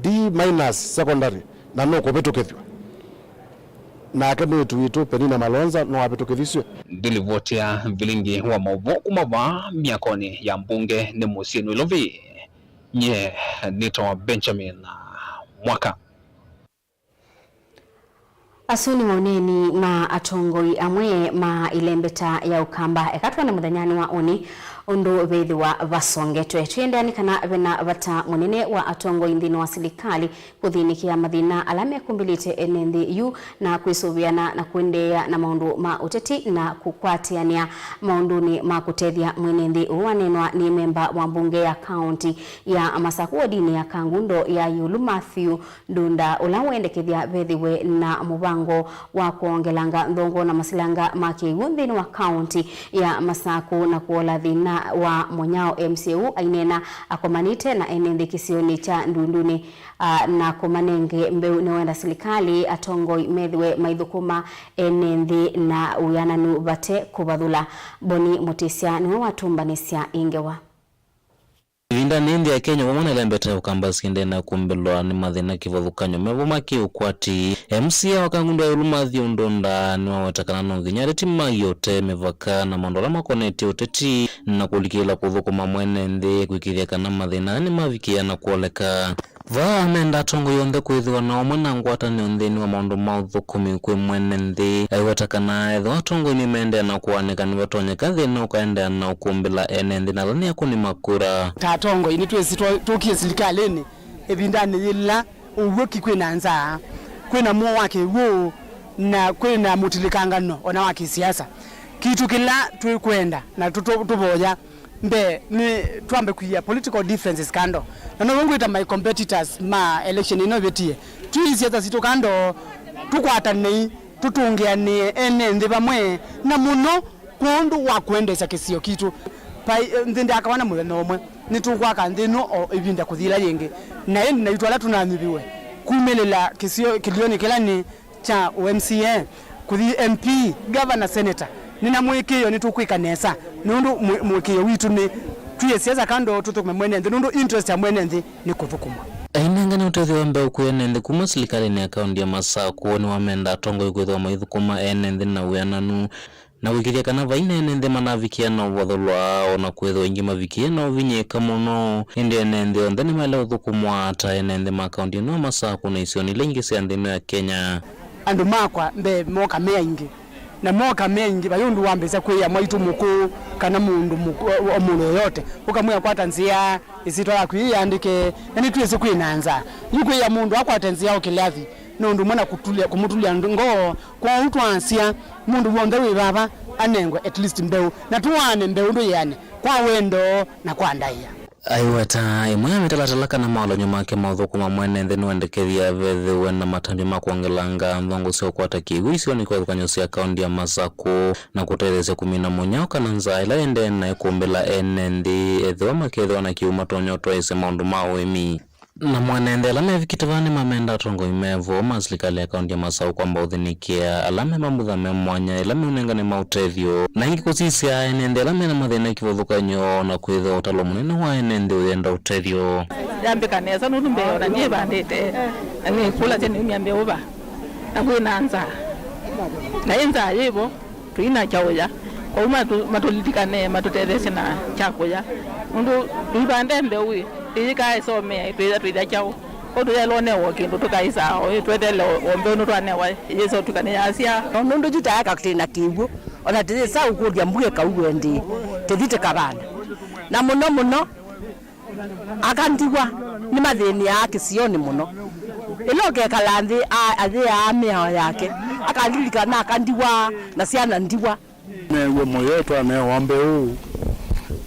D minus secondary na nũkũvĩtũkĩthw'a, nake mwĩĩtu witũ Penina Malonza no avĩtũkĩthisw'e. Ndilivoti ya vilingi wa maũvoo kuma vaa myakonĩ ya mbunge nĩ mũsyĩ Nairobi. Nyie nĩtawa Benjamin Mwaka. Asu nĩ maũneeni ma atongoi amwe ma ĩlembeta ya Ũkamba. Eka twone mũthenyanĩ wa ũnĩ ũndũ vethĩwa vasongetwe. Twĩendeanĩ kana vena vata mũnene wa atongoi nthĩnĩ wa silikalĩ kũthĩnĩkĩa mathĩna ala mekũmbĩlĩte ene nthĩ yu na kwĩsũvĩana na kũendeea na maũndũ ma ũteti na kũkwatĩanĩa maũndũnĩ ma kũtethya mwene nthĩ. Ũũ waneenwa nĩ memba wa mbunge ya kaũnti ya Masaku wodinĩ ya Kangundo ya Ĩũlũ Matthew Ndunda, ũla wendekethya vethĩwe na mũvango wa kwongelanga nthongo na masilanga ma kĩw'ũ nthĩnĩ wa kaũnti ya Masaku na kũola thĩna wa mũnyao. M C A ũũ aineena akomanĩte na ene nthĩ kĩsionĩ kya Ndundunĩ, a, na kũmanenge mbeũ. Nĩwenda silikalĩ atongoi methĩwe maithũkũma ene nthĩ na wĩananu vate kũvathũla. Boni Mũtĩsya nĩwe watũmbanĩsya ĩ ngewa. Ĩvindanĩ, nthĩ ya Kenya vamwe na ĩlembeta ya Ũkamba syĩendee na kũmbĩlwa nĩ mathĩna kĩvathũkany'o me vamwe kĩ ũkwati. M C A wa Kangundo ya Ĩũlũ Matthew Ndunda nĩwaweta kana no nginya ateti maiote mĩvaka na maũndũ ala makonetye ũteti na kũlikĩla kũthũkũma mwene nthĩ kwĩkĩĩthya kana mathĩna aya nĩmavikĩĩa na kwoleka. Vaa amenda atongoi onthe kwĩthĩwa na ũmwe na ngwatanĩo nthĩnĩ wa maũndũ ma ũthũkũmi kwĩ mwene nthĩ. Aiweta kana ethĩwa atongoi nĩmeendeea na kũanĩka, nĩvatonyeka thĩna ũkaendeea na ũkũmbĩla ene nthĩ na ala nĩ akũni ma kura. Ta atongoi, nĩtwĩsĩ twa-, tũkie silikalĩnĩ ĩvindanĩ yĩla ũw'ũki kwĩ na nzaa, kwĩ na mũo wa kĩw'ũ, na kwĩ na mũtilĩkangano ona wa kĩsiasa. Kĩtu kĩla twĩkwenda na tũtũ-, tũvoya mbee nĩ twambe kũia political differences kando. Na now'o ngwĩta my competitors ma election ĩno ĩvĩtie. Tũi siasa sitũ kando, tũkwatanei, tũtũngĩanĩe ene nthĩ vamwe, na mũno kwondũ wa kũendeesya kĩsio kitũ. Pai, nthĩ ndakawa na mũthenya ũmwe. Nĩtũkwaka nthĩ ĩno o ĩvinda kũthi ĩla yĩngĩ. Na ĩndĩ naitũ ala tũnanyuviwe kumĩlĩla kĩsio kĩlionĩ kĩla nĩ kya ũ M C A, kũthi M P, governor, senator, nĩ na mũĩkĩĩo nĩtũkwĩka nesa, nũndũ mũ-, mũĩkĩĩo witũ nĩ tũie siasa kando tũthũkũme mwene nthĩ, nũndũ interest ya mwene nthĩ nĩ kũthũkũmwa. Ainengane ũtethyo wa mbeũ kwĩ ene nthĩ kuma silikalĩnĩ ya kaũnti ya Masaku nĩwamenda atongoi kwĩthĩwa maithũkũma ene nthĩ na wĩananu, na kũĩkĩĩthya kana vai na ene nthĩ manavikĩa na ũvathũlwa, o na kwĩthĩwa aingĩ mavikĩe na ũvinyĩĩka mũno, ĩndĩ ene nthĩ onthe nĩmaĩle ũthũkũmwa ta ene nthĩ ma kaũnti ĩno ya Masaku na isionĩ ila ingĩ sya nthĩ ĩno ya Kenya. Andũ makwa mbee moka me aingĩ, na moka me aingĩ, vai ũndũ wambĩĩsya kwĩĩa mwaitũ mũkũũ kana mũndũ mũkũ-, o mũndũ yoyote, ũkamwĩa, "Kwata nzĩa, ĩsyĩtwa yaku yĩyandĩke," na nĩtwĩsĩ kwĩ na nzaa. Yu kwĩĩa mũndũ akwate nzĩa okĩle athi, nĩ ũndũ ũmwe na kũtulya, kũmũtulya ngoo. Kwoou twasya mũndũ w'onthe wĩ vava anengwe at least mbeũ, na tũaane mbeũ ndũyĩane kwa wendo na kwa ndaĩa. Aiweta ĩmwe ya mĩtalatala kana maolany'o make ma ũthũkũma mwene nthĩ nĩwendekethya vethĩwe na matambya ma kwongelanga nthongo sya ũkwata kĩw'ũ isionĩ kĩvathũkany'o sya kaũnti ya Masaku na kũtetheesya kũmina mũnyao kana nzaa ĩla ĩendee na ĩkũmbĩla ene nthĩ ethĩwa makethĩwa na kĩw'ũ matonya ũtwaĩĩsya maũndũ ma ũĩmi. Na mwene nthĩ ala mevikĩte vaa nĩmamenda atongoi me vo ma silikalĩ ya kaũnti ya Masaku kwamba ũthĩnĩkĩa ala me mambutha me mwanya ĩla meũnengane ma ũtethyo, na ĩngĩ kũsisya ene nthĩ ala mena mathĩna kĩvathũkany'o na kwĩthĩwa ũtalo mũnene wa ene nthĩ ũyenda ũtethyo. Yambĩka nesa nũndũ mbee ona nyie vandĩte, na nĩkũlasya nĩumya mbeũ va, na kwĩ na nzaa, na ĩ nzaa yĩ vo. Tũi na kyaũya. Kwoou matũ-, matũlilikane, matũtetheesye na kya kũya. Nũndũ tũivande mbeũ ĩ, ĩyĩkaa ĩsomea, twĩtha twĩthya kyaũ. Ũtũyelwa ũnewa kĩndũ tũkaĩsa, o tweteele o mbeũ nũtwanewa, yĩsa ũtuka nĩyasya. No nũndũ yu taeka twĩ na kĩw'ũ, o na tũyĩsa ũkũlya mbua ĩkauwe ndĩ, tũthi tũkavanda. Na mũno mũno, aka ndiwa nĩmathĩnĩaa kĩsionĩ mũno. Ĩla ũkekala nthĩ, a-, ayĩaa mĩao yake, akalilikana aka ndiwa na syana ndiwa. Neew'e mũyo twanewa mbeũ,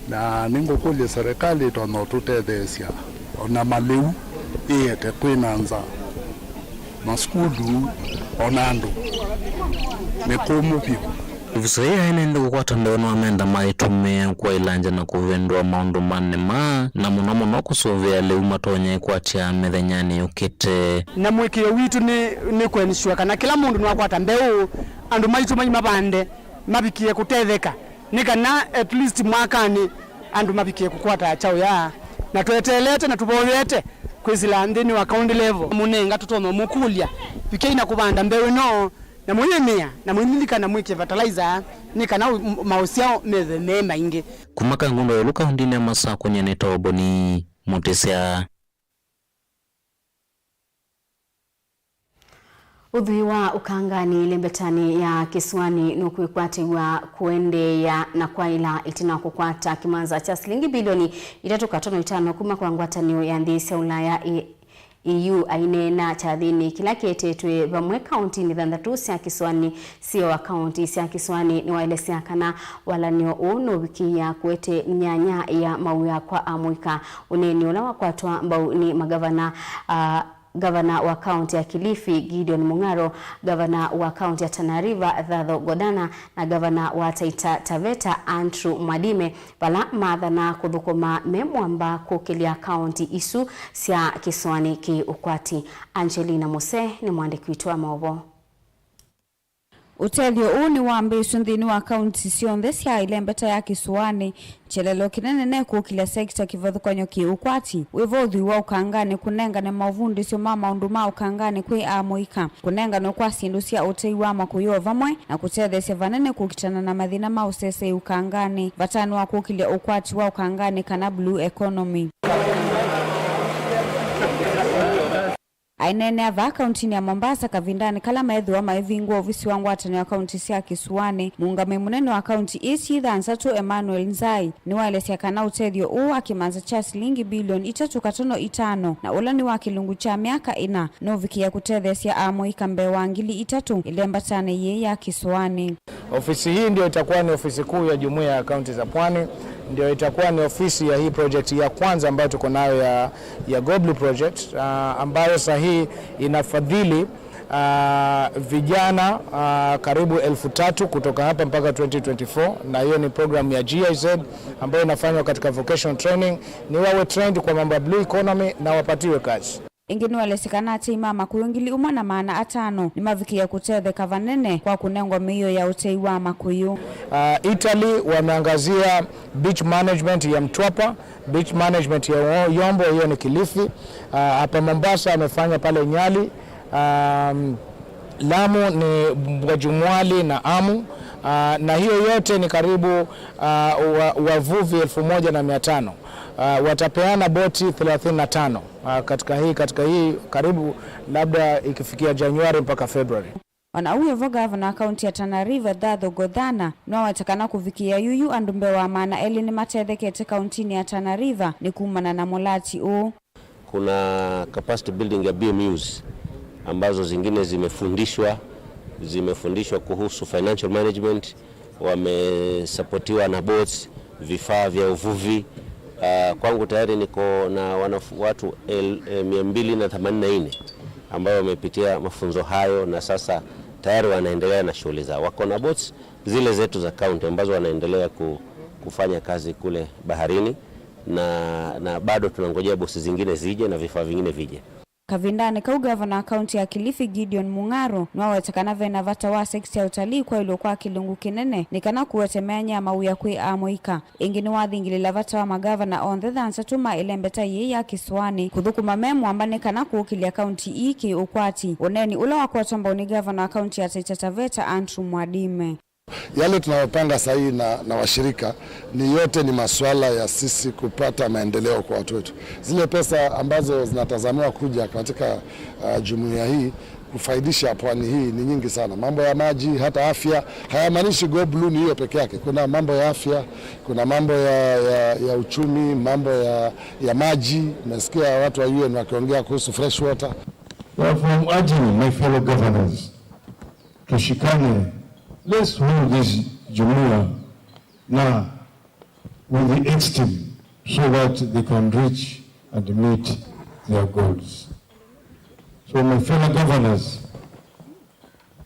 na nĩngũkũlya serikali ĩtonya ũtũtetheesya, o na malĩu ĩete kwĩ na nza, masukulu, o na andũ nĩ kũmũ vyũ. Ovisa ĩĩ yaĩ nĩ nthĩ kũkwata mbeũ nĩwamenda maitũmĩe kwaĩlangya na kũvĩndũa maũndũ manĩ maa, na mũno mũno kũsũvĩa lĩu matonya ĩkwatya mĩthenyanĩ yũkĩte. Na mũĩkĩĩo witũ nĩ, nĩ kũensure kana kĩla mũndũ nĩwakwata mbeũ, andũ maitũ mai mavande mavikie kũtetheka, nĩ kana at least mwakanĩ andũ mavikie kũkwata kyaũ ya. Na tweteelete na tũvoyete kwĩsĩla nthĩnĩ wa county level. Mũnenga tũtonya ũmũkũlya, vikai na kũvanda mbeũ ĩno, na mũyĩmĩa, na mũililikana mwĩkĩe fertilizer, nĩ kana ũ-, m-, maũsyao methwe me maingĩ. Kuma Kangundo ĩũlũ kaũndĩnĩ ya Masakũ, nyie nĩtawa Boni Mũtĩsya. Ũthwii wa ũkanganĩ ĩlembetanĩ ya Kĩsũanĩ nũkwĩkwatĩw'a kũendeea na kwaĩla ĩtina wa kũkwata kĩmanza kya silingi bilioni itatũ katono itano kuma kwa ngwatanĩo ya nthĩ sya Ulaya, E-, E U. Aineena kyathĩnĩ kĩla kĩetetwe vamwe kaũntĩnĩ thanthatũ sya Kĩsũanĩ, C E O wa kaũntĩ sya Kĩsũanĩ nĩwaelesya kana walanĩo ũũ nũvikĩĩa kũete myanya ya mawĩa kwa amũika, ũneeni ũla wakwatwa mbau nĩ magavana, a, Ngavana wa kaũntĩ ya Kilifi, Gideon Mung'aro, ngavana wa kaũntĩ ya Tana River, Thato Godana, na ngavana wa Taita Taveta, Andrew Mwadime, vala maathana kũthũkũma me mwamba kũkĩlya kaũntĩ isu sya kĩsũanĩ kĩ ũkwati. Angelina Muse nĩ mwandĩki witũ wa maũvoo. Ũtethyo ũũ nĩwambĩĩsw'e nthĩnĩ wa kaunti syonthe sya ĩlembeta ya Kĩsũanĩ, kyelelo kĩnene ne kũkĩlya sekita kĩvathũkany'o kĩ ũkwati, wĩvo ũthwii wa ũkanganĩ, kũnengane maũvundĩsyo ma maũndũ ma ũkanganĩ kwĩ amũika, kũnenganwe kwa syĩndũ sya ũtei wa makũyũ o vamwe na kũtetheesya vanene kũkitana na mathĩna ma ũsesei ũkanganĩ, vatanĩ wa kũkĩlya ũkwati wa ũkanganĩ kana blue economy. Aineenea vaa kauntinĩ ya Mombasa kavindanĩ kala meethĩwa maivingũa ovisi wa ngwatanĩo ya kaunti sya Kĩsũanĩ, mũũngamĩi mũnene wa kaunti ii syĩ thanthatũ, Emmanuel Nzai, nĩwaelesya kana ũtethyo ũũ wa kĩmanza kya silingi bilioni itatũ katono itano, na ũla nĩ wa kĩlungu kya myaka ĩna, nũvikĩe kũtetheesya amũika mbee wa ngili itatũ ĩlembatanĩ yĩĩ ya Kĩsũanĩ. Ofisi hii ndio itakuwa ni ofisi kuu ya Jumuiya ya Kaunti za Pwani, ndio itakuwa ni ofisi ya hii project ya kwanza ambayo tuko nayo ya, ya Go Blue Project, ah, ambayo saa hii inafadhili, ah, vijana, ah, karibu elfu tatu kutoka hapa mpaka twenty twenty-four, na hiyo ni program ya G I Z ambayo inafanywa katika vocational training, ni wawe trained kwa mambo ya blue economy na wapatiwe kazi. Ĩngĩ nĩwaelesye kana asyai ma makũyũ ngili ũmwe na maana atano nĩmavikĩie kũtetheka vanene kwa kũnengwa mĩio ya ũtei wa makũyũ. Ah, Italy wameangazia beach management ya Mtwapa, beach management ya Yombo, hiyo ni Kilifi. Ah, hapa Mombasa amefanya pale Nyali. Um, Lamu ni Bwajumwali na Amu. Ah, na hiyo yote ni karibu, ah, wa-, wavuvi elfu moja na mia tano. Ah, watapeana boti thelathini na tano. Ah, katika hii, katika hii karibu labda ikifikia Januari mpaka February. O na ũu wĩ vo, ngavana wa kaunti ya Tana River, Thato Godhana, nĩwaweta kana kũvikĩĩa yuyu andũ mbee wa maana elĩ nĩmatethekete kauntinĩ ya Tana River nĩ kumana na mũlati ũũ. Kuna capacity building ya B M Us ambazo zingine zimefundishwa, zimefundishwa kuhusu financial management, wamesapotiwa na boats, vifaa vya uvuvi. Ah, kwangu tayari niko na wanafu-, watu el-, eh, mia mbili na themanini na nne ambao wamepitia mafunzo hayo na sasa tayari wanaendelea na shughuli zao. Wako na boats zile zetu za county ambazo wanaendelea ku-, kufanya kazi kule baharini na, na bado tunangojea boats zingine zije na vifaa vingine vije. Kavindanĩ kau, ngavana wa kaunti ya Kilifi, Gideon Mung'aro, nĩwaweta kana ve na vata wa sekita ya ũtalii kwaĩlw'a kwa kĩlungu kĩnene nĩ kana kũete myanya ya mawĩa kwĩ amũika. Ĩngĩ nĩwathingĩlĩla vata wa mangavana onthe thanthatũ ma ĩlembeta yĩĩ ya Kĩsũanĩ kũthũkũma me mwamba nĩ kana kũũkĩlya kaunti ii kĩ ũkwati, ũneeni ũla wakwatwa mbau nĩ ngavana wa kaunti ya Taita Taveta, Andrew Mwadime. Yale tunayopanga sahii na, na washirika ni yote ni masuala ya sisi kupata maendeleo kwa watu wetu. Zile pesa ambazo zinatazamiwa kuja katika, uh, jumuiya hii kufaidisha pwani hii ni nyingi sana. Mambo ya maji, hata afya, hayamaanishi Go Blue ni hiyo peke yake. Kuna mambo ya afya, kuna mambo ya, ya, ya uchumi, mambo ya, ya maji. Umesikia watu wa U N wakiongea kuhusu fresh water. Therefore, I'm urging my fellow governors, tushikane, let's hold this jumuiya now with the esteem so that they can reach and meet their goals. So my fellow governors,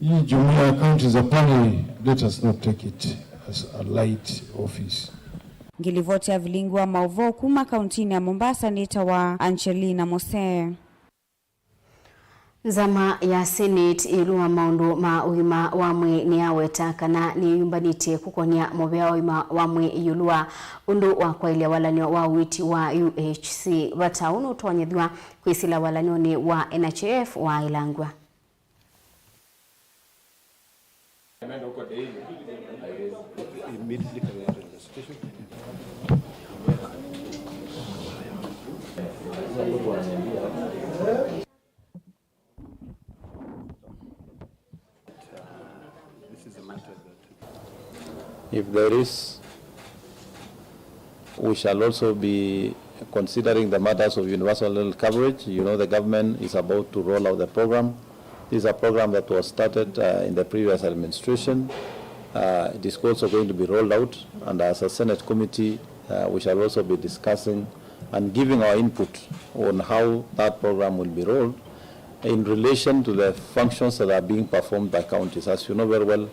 hii jumuiya ya kaunti za pwani, let us not take it as a light office. Ngilivoti ya vilingi wa maũvoo kuma kauntinĩ ya Mombasa nĩtawa Angelina Mose. Nzama ya Senate ĩũlũ wa maũndũ ma ũgima wa mwĩĩ nĩyaweta kana nĩyĩyũmbanĩtye kũkony'a mũvea wa ũgima wa mwĩĩ ĩũlũ wa ũndũ wa kwaĩlya walany'o wa ũiiti wa U H C. Vata ũũ nũtonyethw'a kwĩsĩla walany'onĩ wa N H I F wa Ilangwa. If there is, we shall also be considering the matters of universal health coverage. You know, the government is about to roll out the program. This is a program that was started, uh, in the previous administration. Uh, it is also going to be rolled out, and as a Senate committee, uh, we shall also be discussing and giving our input on how that program will be rolled in relation to the functions that are being performed by counties. As you know very well,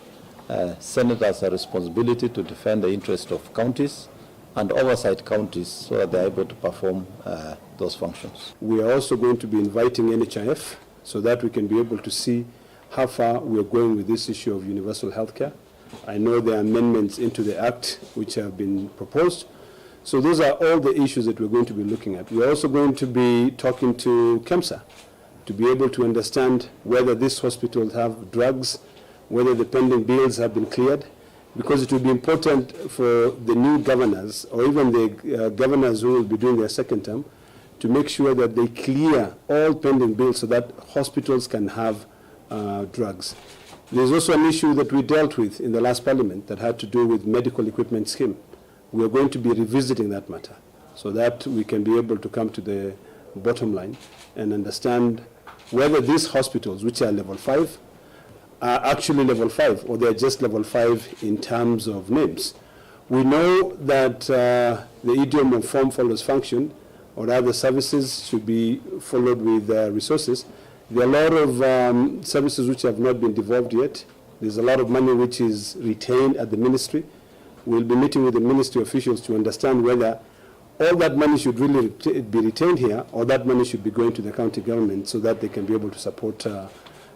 uh, Senate has a responsibility to defend the interest of counties and oversight counties so that they are able to perform, uh, those functions. We are also going to be inviting N H I F so that we can be able to see how far we are going with this issue of universal health care. I know there are amendments into the Act which have been proposed. So those are all the issues that we're going to be looking at. We're also going to be talking to KEMSA to be able to understand whether these hospitals have drugs, whether the pending bills have been cleared, because it will be important for the new governors or even the, uh, governors who will be doing their second term to make sure that they clear all pending bills so that hospitals can have, uh, drugs. There's also an issue that we dealt with in the last parliament that had to do with medical equipment scheme. We are going to be revisiting that matter so that we can be able to come to the bottom line and understand whether these hospitals, which are level five, are actually level five or they are just level five in terms of names. We know that, uh, the idiom of form follows function, or other services should be followed with, uh, resources. There are a lot of, um, services which have not been devolved yet. There's a lot of money which is retained at the ministry. We'll be meeting with the ministry officials to understand whether all that money should really reta-, be retained here, or that money should be going to the county government so that they can be able to support, uh,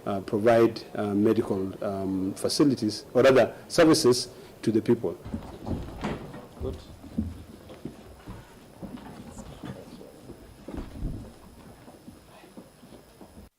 uh, provide, uh, medical, um, facilities, or rather services to the people. Good.